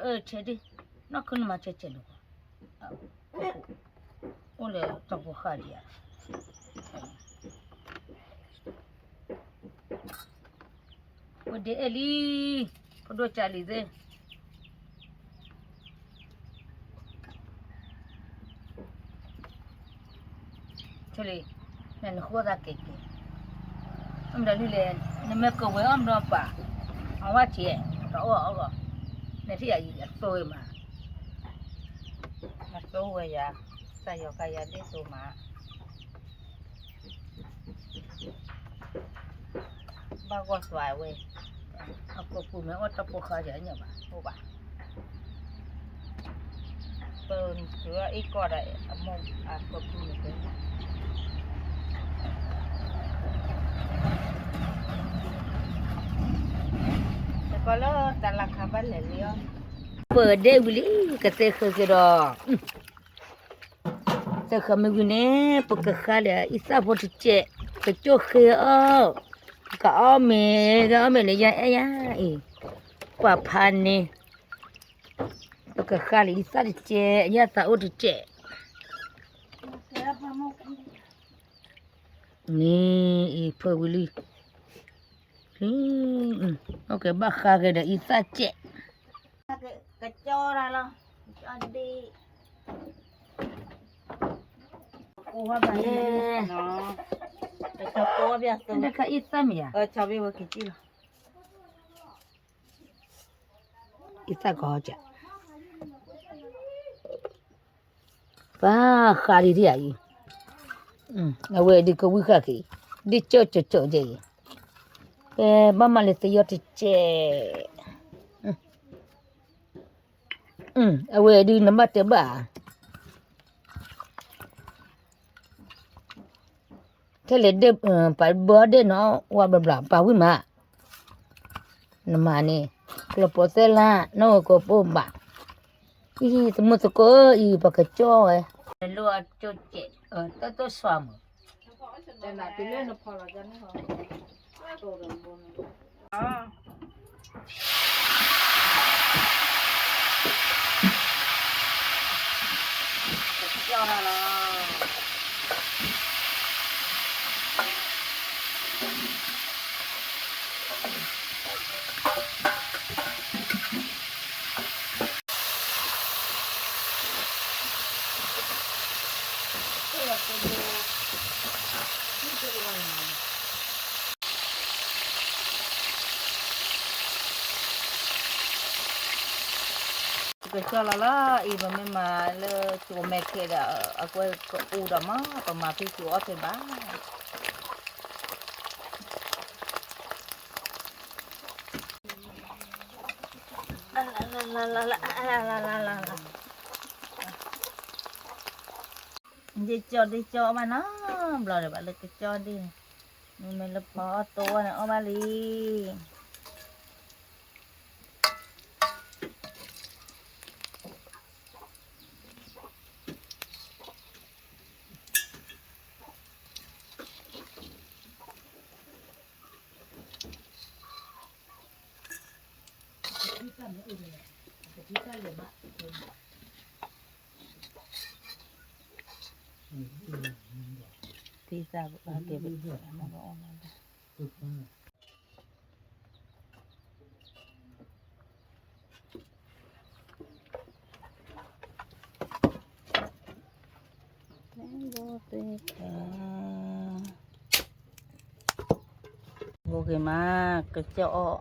အၢ ဆဲးဒ့, နီၢ်ခုနမၤဆဲးဆဲးလိၤ, အိၣ်လၢတၢ်ဖိဃၢ်ဒံးဧါ ပဒဲအဲၣ်လံ, ပဒိၣ်ကလံၤသ့ၣ်, နဃိသးကဲကဲ, အမ့ၢ်ဒ်လဲၣ်, နမ့ၢ်ကဝဲၤအီၣ်မဒီပာ်, အဝဲကဲ, တအီၣ်အီၣ်ဂီၢ်, နထံၣ်အံၤအသိမး, အသိဝဲယၤ, တၢ်ယီၤကါယၤဒ်သိမး ဘၣ်ဂီၢ်သွဲဝဲ, အကိာ်ပူၤမ့ၢ်အိၣ်တၢ်ပိာ်ဃာ်ယၤညါဘၣ်, အိၣ်ဘၣ်, ပတုၤအီၣ်အ့ၣ်ကီၢ်ဒီး အမိၢ်အကိာ်ပူၤန့ၣ်, တကီလၢတၢ်လၢခါဘၣ်လဲၤလံအီၤ, ပဒဲဝံၤလံ, ကသ့ဃၢၤက့ၤဒီး သ့ဃၢၤမ့ၢ်ဝံၤန့ၣ် ပကဃါလၢအံသၣ်ဖိတစဲး, ကကၠိၣ်ဃ့အီၣ်, ပကအီၣ်မ့ၤ, ကအီၣ်မ့ၤလၢယအဲၣ်ယၤအံၤ, ပှၤဖးန့ၣ်, ပကဃါလၢအံသၣ်တစဲး, ယသးအိၣ်တစဲး, န့ၣ်အံၤဖၢဝံၤလံ, အိၣ်ကဲဘၣ်ဃါက့ၤဒီးအံသၣ်စဲး ကကၠီတၢ်လီၤ, ကၠီဒ့, ကၠီကိးဝဲဘၣ်, ကၠီကိးဝဲဘၣ်, တခါအံသၣ်မ့ၢ်ဧါ, ကၠီဘ့ၣ်ဝဲကစံၣ်လီၤ, အံသၣ်ကီးကၠီ ပှၤဃးဒံးဒံးဧါအံၤ, အဝဲဒ်ကဝံၣ်ဃာ်က့ၤ, ဒ်ကၠီကၠီကၠီကဲအံၤ, ကဲဘၣ်မၤလၢသယီတစဲး, အဝဲဒ်နဘၣ်တဲဘၣ်ဧါ, ထဲလဲၣ်ဒ့ၣ်, ပှၤဘၢအီၣ်ဒ့ၣ်နီၤ ဝါဘျီဘျီ ပာ်ဝံၣ်မး, နမၤန့ၣ်, ကျီၢ်ပိာ်သဲလၢ် နီၢ်ဂီၤကိးပိာ်ဘၣ်, အံၤ သမူသကိးအံၤ ပှၤကကၠီဝဲ, နလိၣ်အကၠီကဲး, တၢ်တိၢ်ဆွးမုၢ်, ကကၠီလီၤလီၤအံၤ ပမ့ၢ်မၤလၢကၠိမဲာ်ခဲဒီး အကွဲကအူဒီးမး ပမၤဖဲကၠိအီၣ်ဖဲဘၣ် ဒ်ကၠီဒ်ကၠီဘၣ်နီၤ ဘျီဒီးဘၣ်လၢကၠီဒ်န့ၣ် မ့မ့ၢ်လၢဖီအီၣ်တိဝဲန့ၣ် အီၣ်ဘၣ်လံ သံသးကဲဘၣ် ဘိက့ၤမး ကစၢ်အီၣ်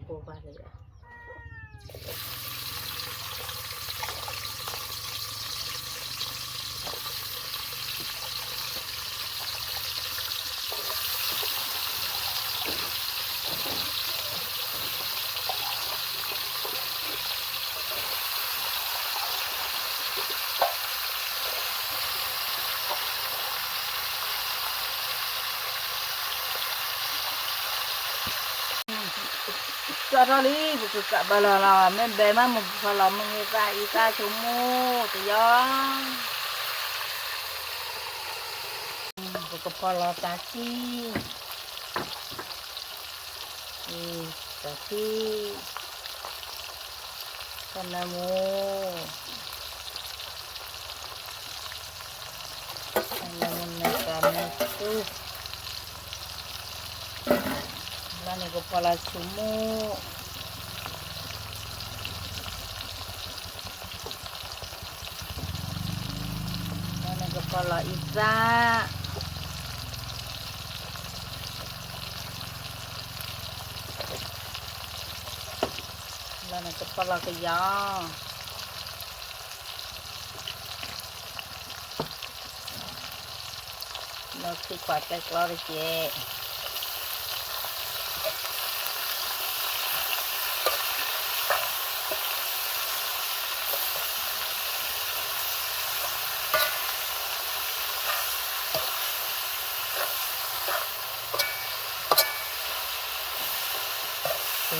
ကိၢ်ဘၣ်လၢ ကၠီထီၣ်လံ ပကကးဘၣ်လီၤလီၤ မ့ၢ်ဘဲမး မုၢ်ဖီလီၤ မုၢ်ဂ့ၤသၣ်အံသၣ်ဆိကမိၣ်တယီၤ ပကဖီလီၤတၢ်ထံ အံၤ တၢ်ထံ တၢ်နၢမူ တၢ်နၢမူန့ၣ် တၢ်မူသူ လၢန့ၣ် ကဖီလီၤဆိကမိၣ် လၢန့ၣ် ကဖီလီၤအံသၣ် လၢန့ၣ် ကဖီလီၤကယီၤ လၢခံခွးကျဲ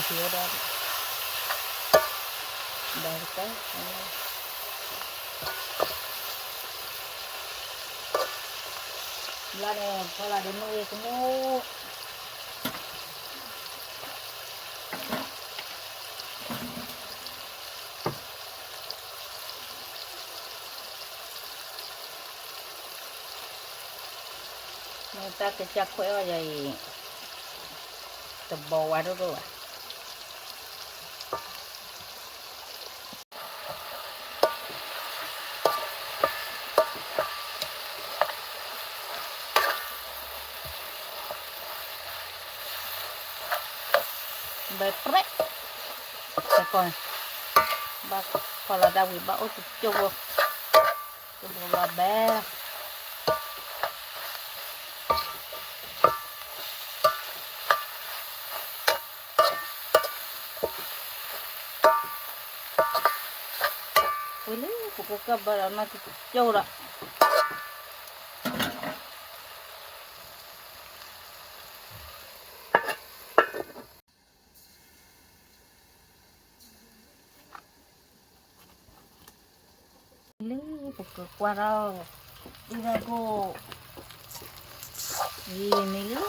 ကျီတက့ၢ် ကဟံးဝဲဒၣ် ဘၣ်တကဲ ဘျီန့ၣ် ဖီလာ်ဒီးမ့ၢ်အံၤကမူၣ် မ့ၢ်တၢ်ကစၢ်ခွဲးအီၤယၤအံၤ တဘီဝါဒိၣ်ဒိၣ်ဘၣ် ဘဲပြဲး တကီၢ် ဘၣ်ဖီလာ်ဒၣ်ဝံၤ ဘၣ်အိၣ်တကၠိဖိ တဘိလီၤဘဲ ဝံၤလံ ပကကဘၣ်ဒီးနီၢ်ကၠိဒီး လံ ပကကွၢ်ထီၣ် ဒုၣ်ဒါကိၢ် အံၤန့ၣ်လံ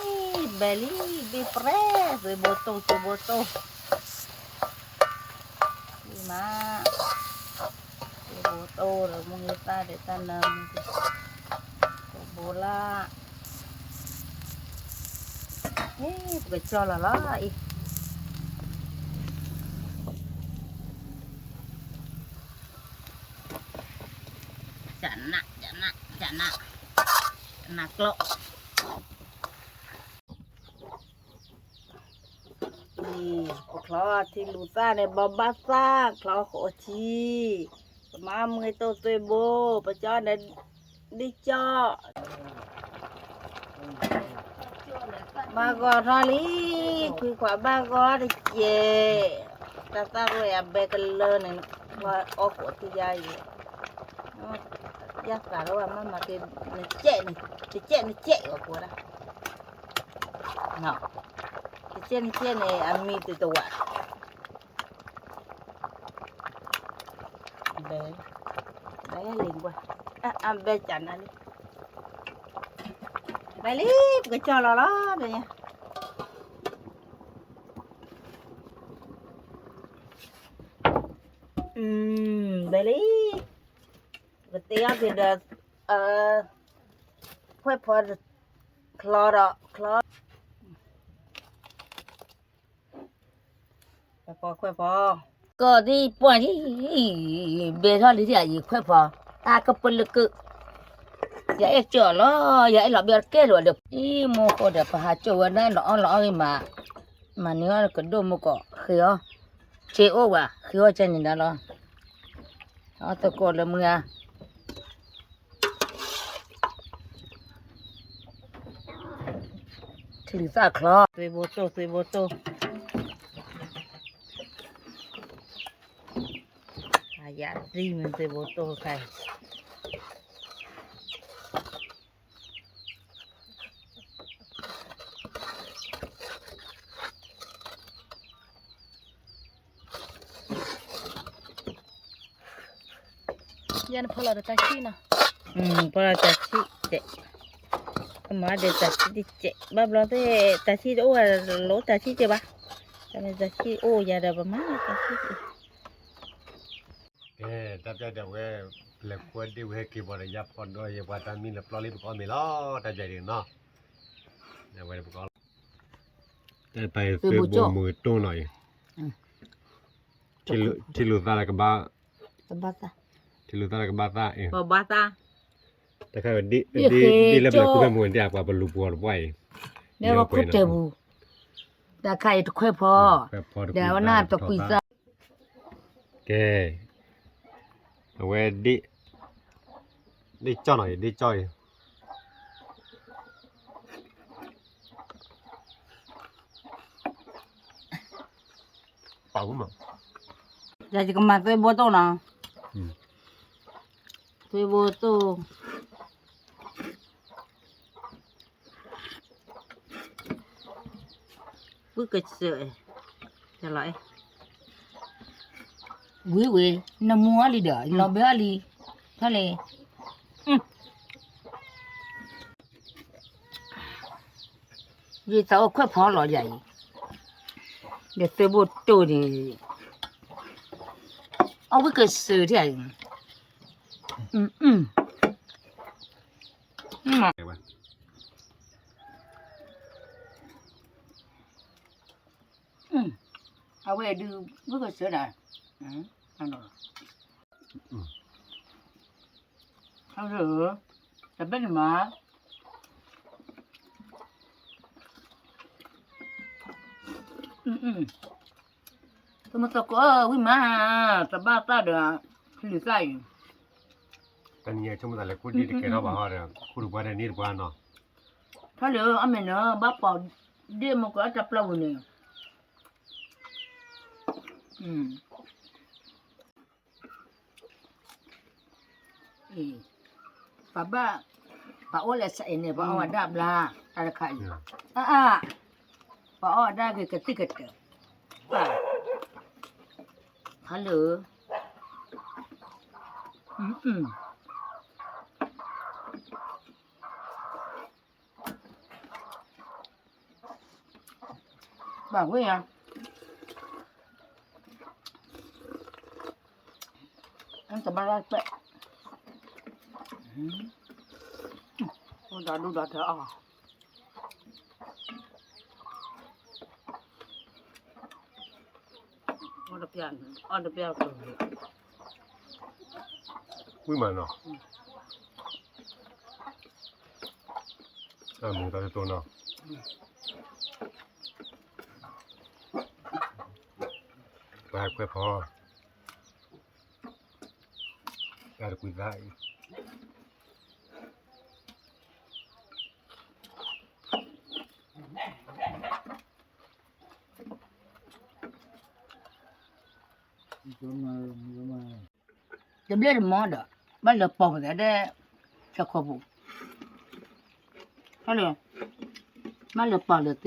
ဘဲလံ ဘ့ၣ်ပြဲး သွ့ဘိတိၢ် သွ့ဘိတိၢ် လံမး သွ့ဘိတိၢ်ဒီး မုၢ်ဂ့ၤသၣ်ဒီးတၢ်နၢမူ သွ့ဘိလၢ အ့ ပကကၠီလီၤလီၤအံၤ ကနး ကနး ကနး ကနးကျိ ပချီထံလူၤသၣ်န့ၣ် ဘီဘၣ်သၣ် ချီဃိးထံ ပမၤမုၢ်ဂ့ၤတိၢ်သွ့ဘိ ပကၠီန့ၣ် ဒ်ကၠီ ဘၣ်ဂီၤထီၣ်လံ ခွံခွးဘၣ်ဂီၤတက့ၢ် တၢ်သၣ်ရဲၣ်အဘဲကလၢန့ၣ် အီၣ်ဃိးထံယါအံၤ ယသးလီၤဝဲမးမးက့ၤ နကဲး နကဲးနကဲးအီၤကိးဒၣ် နကဲးနကဲးန့ၣ် အမံၤတတဝး ဘဲ ဘဲလံကွၢ် အဘဲကနါလံ ဘဲလံ ပကကၠီလီၤလီၤ ဘဲညါ ဘဲလံ ပကတ့အီၣ်က့ၤဒီး ခွဲးဖီ ချီဒီး ချီ ခွဲးဖီ ခွဲးဖီ ကီၢ်သံၣ်ပှၢ်ဒံး ဘဲထီၣ်လံဒံးအံၤခွဲးဖီ တၢ်ကပလက ယအဲၣ်ကၠီလီၤ ယအဲၣ်လီၤဘၣ်ကဲလီၤဒီး အံၤမိၢ်ဃိဒီး ပဟးကၠီဝဲဒၣ်လီၤအီၣ်လီၤအီၣ်ဂ့ၤမး မၤန့ၢ်အီၣ်ကဒိၣ်မူကီၢ် ဃ့အီၣ်, စ့အိၣ်ဝဲ ဃ့အီၣ်ကဲန့ၣ်ဒါလီၤ. အီၣ်သကိးလၢမုၢ်ဧါ, ချံသၣ်ချီ, သွ့ဘိတိၢ် သွ့ဘိတိၢ်, အယၤသံမ့ၢ်သွ့ဘိတိၢ်ခါအံၤ ယဲနဖီလီၤဒီးတၢ်ဆံၣ်နီၤ, ဖီလီၤတၢ်ဆံၣ်တဲ, ကမၤဒီးတၢ်ဆံၣ်တကဲး ဘၣ်ဘျီသ့ၣ် တၢ်ဆံၣ်တအိၣ်ဝဲ လိတၢ်ဆံၣ်ကဲးဘၣ်, တၢ်မ့ၢ်တၢ်ဆံၣ်အိၣ်ယၤဒီးပမၤတၢ်ဆံၣ်ကဲး. ကဲ, တၢ်ပျဲဒီးဝဲ ပလဲၤကွၢ်ဒ့ၣ်ဝဲဟဲက့ၤဘၣ်ဒီး ယၤဖီဒီးယပှၤတၢ်မံလၢပျီလံပကအီၣ်မ့ၤလီၤ တၢ်ပျဲဒ်နီၤ, ဝဲပကအီၣ်လီၤ, တၢ်ပာ်အံၤသွ့ဘိမုၢ်တိၢ်နီၤအံၤ, ထံလူၤသၣ်လၢကဘၣ်, ထံလူၤသၣ်လၢကဘၣ်သၣ်အံၤ, ဘၣ်သၣ်, တခါ ဒ်လၢပလဲၤကွၢ်ဖဲမုၢ်ဒ်အပှၤပလူၤပှီၤတပှၢ်အံၤ, ဒီးဝဲခိၣ်တဲာ်ပူၤ, တၢ်ခါအံၤတခွဲဖီ, ဒီးဝဲနၢ်တကွံသၣ် ကဲ, အဝဲဒ့ၣ်, ဒ့ၣ်ကၠီၣ်နီၤအံၤ ဒ့ၣ်ကၠီၣ်အံၤ, ပာ်ဝဲမး, ယကမၤသွ့ဘိတိၢ်နီၤ, သွ့ဘိတိၢ် ဝံၣ်ကစၢၢ်, ဝံၤဝံၤ, နမူအီၤလံဒီး လီၤဘၢအီၤလံ, ဖဲလဲၣ်, ယသးအိၣ်ခွဲးဖီလီၤယၤအံၤ, ဒီးသွ့ဘိတိၢ်န့ၣ်, အဝံၣ်ကစၢၢ်ထံၣ်အံၤ, အဝဲဒုးဝံၣ်ကစၢၢ်ဒၣ်, တဘ့ၣ်န့ၣ်မး, သမသကိးဝံၣ်မး, တဘၣ်သၣ်ဒီး, လုၢ်သၣ်အံၤ, တနံၤအံၤဆိကမိၣ်သးလဲၤခိၣ်ဒ့ၣ်တကဲထီၣ်ဘၣ်ဟီဒီး ခိၣ်တပှၢ်ဒီးန့ၣ်တပှၢ်နီၤ, ထီၣ်လၢအီၣ်မ့ၢ်နၢၤ ဘၣ်ပိာ်ဒ့ၣ်မ့ၢ်ကီးအတၢ်ပျီပူၤန့ၣ် ပဘၣ်, ပအိၣ်လၢစအဲၣ်န့ၣ် ပအီၣ်ဝဲဒၣ်ဘျါ, တၢ်တခါအံၤ, အါအါ, ပအီၣ်ဝဲဒၣ်က့ၤကသံၣ်ကတၢၢ်, ဟါလၢ, ဘၣ်ဝဲယၤ, တဘၣ်လၢပျဲၢ်, အိၣ်ဒီဒူၣ်ဒီထၢအီၤ, အီၣ်တပျၢ်, အီၣ်တပျၢ်က, ဝံၣ်မးနီၤ, တၢ်မူတၢ်တတိၢ်နီၤ, ပှၤခွဲးဖီ, တၢ်တကွံသၣ်အံၤ တဘျ့ၣ်တမီဒီး ဘၣ်လၢပီၢ်ပသးဒီး ဆၢခိၣ်ပူၤ, ဘၣ်လၢပီၢ်လၢသ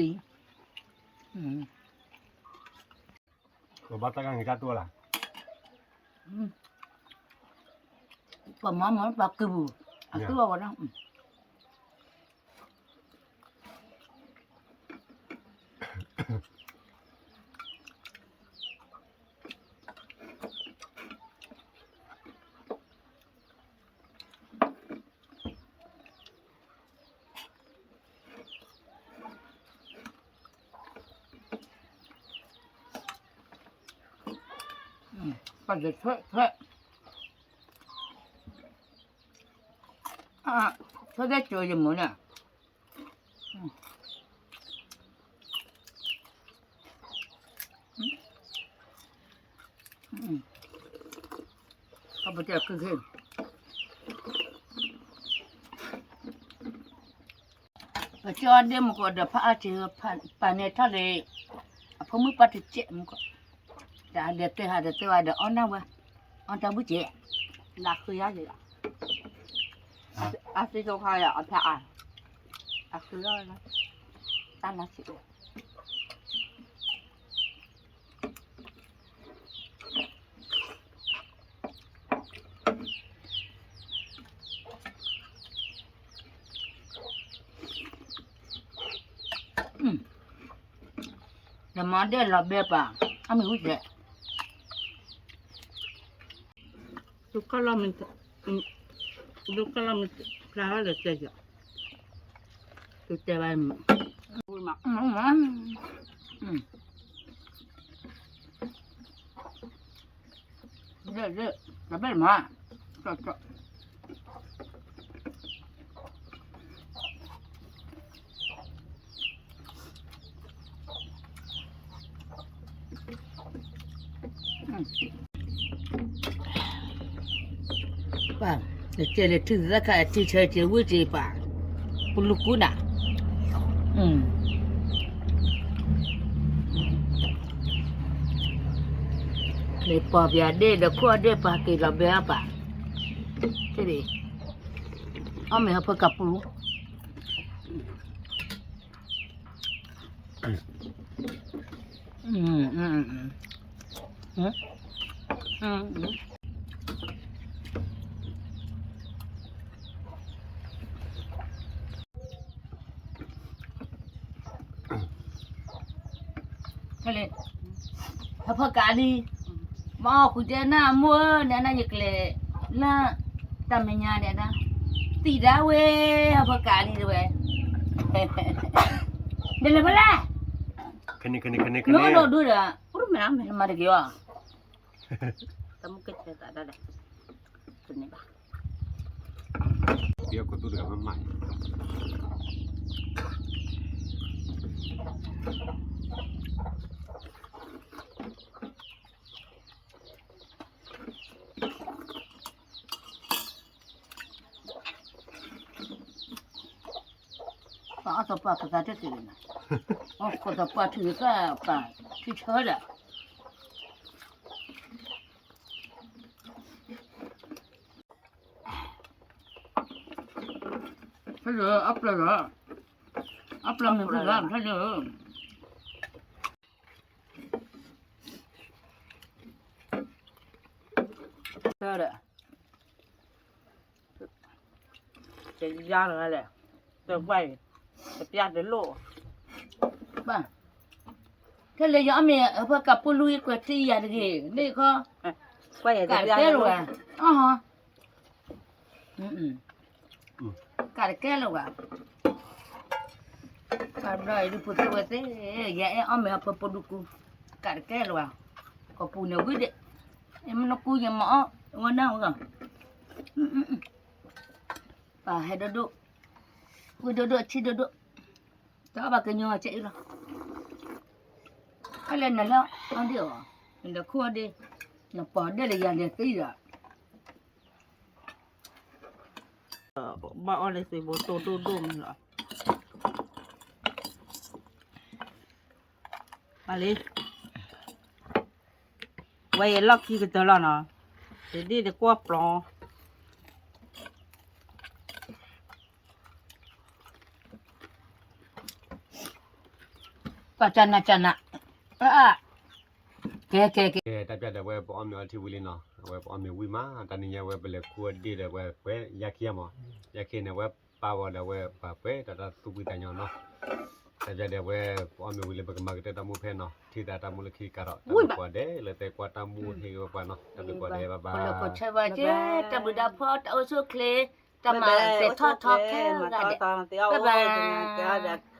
ံ, ဘၣ်တၢ်ကါန့ၣ်ကါတိၢ်လၢ်, ပှၤမၤမၤပှၤကုၢ်ပူၤ, အသူအီၤဝဲဒၣ် ပှၤလဲၤဆွဲ, ဆွဲ, ဆွဲဒဲကၠိယမိၢ်န့ၣ်, ပတဲခုခဲ ပကၠီဒ့မူကီးဒီး ဖးအါစ့ၤ ပာ်န့ၢ်ထီၣ်လၢ အဖိမုၣ်ပှၢ်တကဲးမူကီး, ဒီးတဲဟးဒီးတဲဝဲဒီး အီၣ်နၢ်ဝဲ, အီၣ်တၢ်ဘုၣ်ကဲး, လၢဃုယါယဲလီၤ, အသ့ၣ်ကခါယၤအဖျါအါ, အဃုလီၤ, တၢ်လၢစ့ၢ် နမၤဒဲးလီၤဘဲပၢ်, အမ့ၢ်ဝံၤကဲ, ဒုက္ခလီၤမ့ၢ်, ဒုက္ခလီၤမ့ၢ်ဖျါလီၤလၢတဲယီၤ, ဒုတဲဘၣ်, လၢလၢ, တဘဲမၤ, ကၠီကၠီ ပၢ်, ကဲလၢထံသၣ်ခါထံဆၢက့ၤဝံၣ်က့ၤပၢ်, ပလူၤကူဒၣ်, မ့ၢ်ပီၢ်ပယၤဒ့ၣ်ဒီးခိၣ်အဒ့ၣ်ပၢ်က့ၤလီၤဘဲအပၢ်, အီၣ်မ့ၢ်ဟၢဖၢကးပူၤ ဖဲလၢ ဟၢဖၢကးလံ, မ့ၢ်အီၣ်ဃုာ်တဲနၢ်မိၢ်ဧၢ နနၢ်ယကျဲၤလၢ တၢ်မဲာ်ညါဒဲးဒၣ်, သံၣ်ဒၣ်ဝဲ ဟၢဖၢကးလံတဲဝဲ, ဒ်လဲၣ်ဖဲလဲၣ်, မ့ၢ်အီၣ်ဒိၣ်ဒိၣ်ဒီး နမၤတက့ၢ်အီၤ, တမ့ၢ်ကဲသးဒၣ်လဲၣ်, တန့ၢ်ဘၣ် ပယီၤကီၢ်သူတဂၤမ့ၢ်မး, ပှၤအီၣ်သပှၢ်ပသးတသ့ၣ်ညါ, အီၣ်သပှၢ်ထုကဖၣ်ပာ်ထံဆၢဒီး ဖဲလၢအပျၢ်လီၤ, အပျၢ်မ့ၢ်ဖုလီၤ ဖဲလၢ, တယါလီၤလဲၣ်, တဝဲ, တပျၢ်တလိၣ်, ဘၣ်, ခဲလၢာ်ယအီၣ်မ့ၢ်အဖၢကးပူၤလူၤ ယကွဲးထံယၤတဂ့ၤ, မ့ၢ်ခီ, ကးတကဲလၢၤဝဲ, အဟီ ကးတကဲလၢၤဝဲ, ပှၤဘျီအံၤဒုးဖိသ့ဝဲသ့, ယအဲၣ်အီၣ်မ့ၢ်အဖၢပူၤဒူကူ, ကးတကဲလၢၤဝဲ, ကီၢ်ပူၤန့ၣ်ဝံၤဒဲး, မ့ၢ်နကူယမၤအီၣ်ဝဲနၢ်ဝဲ, ပှၤဟဲဒိၣ်ဒိၣ်, ဝံၤဒိၣ်ဒိၣ်အထံဒိၣ်ဒိၣ်, တအီၣ်ဘၣ်ကညီကဲအံၤလီၤ, အလဲၤနၤလၢအီၣ်ဒ့ၣ်အီၤ, နလဲၤခိၣ်အီၣ်ဒ့ၣ်, နပီၢ်ဒဲၣ်လၢယၤလဲၤသံဒီး ဘၣ်အီၣ်လၢသ့ဘိတိၢ်ဒိၣ်ဒိၣ်မးလီၤ, မၤလံ, ဝဲယလီၢ်ခံကတၢၢ်လီၤနီၤ, တဒ့ၣ်တကွီၢ်ပျီ ပှၤကနၤကနၤ, ကဲကဲကဲ, တၢ်ပျၢ်ဒီးဝဲပအီၣ်မ့ၤအီထံဝံၤလံနီၤ, အဝဲပအီၣ်မ့ၤဝံၤမး တၢ်နံၤညါဝဲပလဲၤခူအီၣ်ဒ့ၣ်ဒီးဝဲ ပှဲၤယါခံမး, ယါခံန့ၣ် ဝဲပာ်ဝဲဒီးဝဲပှၤပှဲၤတၢ်တၢ်သူၣ်ဖှံသးညီနီၤ, တၢ်ပျၢ်ဒီးဝဲပအီၣ်မ့ၤဝံၤလံ ပကမၤကတၢၢ်တၢ်မူဖဲနီၤ, ထံၣ်သးတၢ်မူလၢခံကဒီး တၢ်ဘျုးကိးဂၤဒဲးလၢတဲကွၢ်တၢ်မူဟ့ၣ်ဂ့ၤပှၤနီၤ, တၢ်ဘျုးကိးဂၤဒဲး bye bye, တၢ်ဘျုးဒိၣ်ဖိ တၢ်အိၣ်ဆူၣ်အိၣ်ချ့, တၢ်မၤကဲၤထီၣ်ထီခဲဂၤဒဲး, bye bye.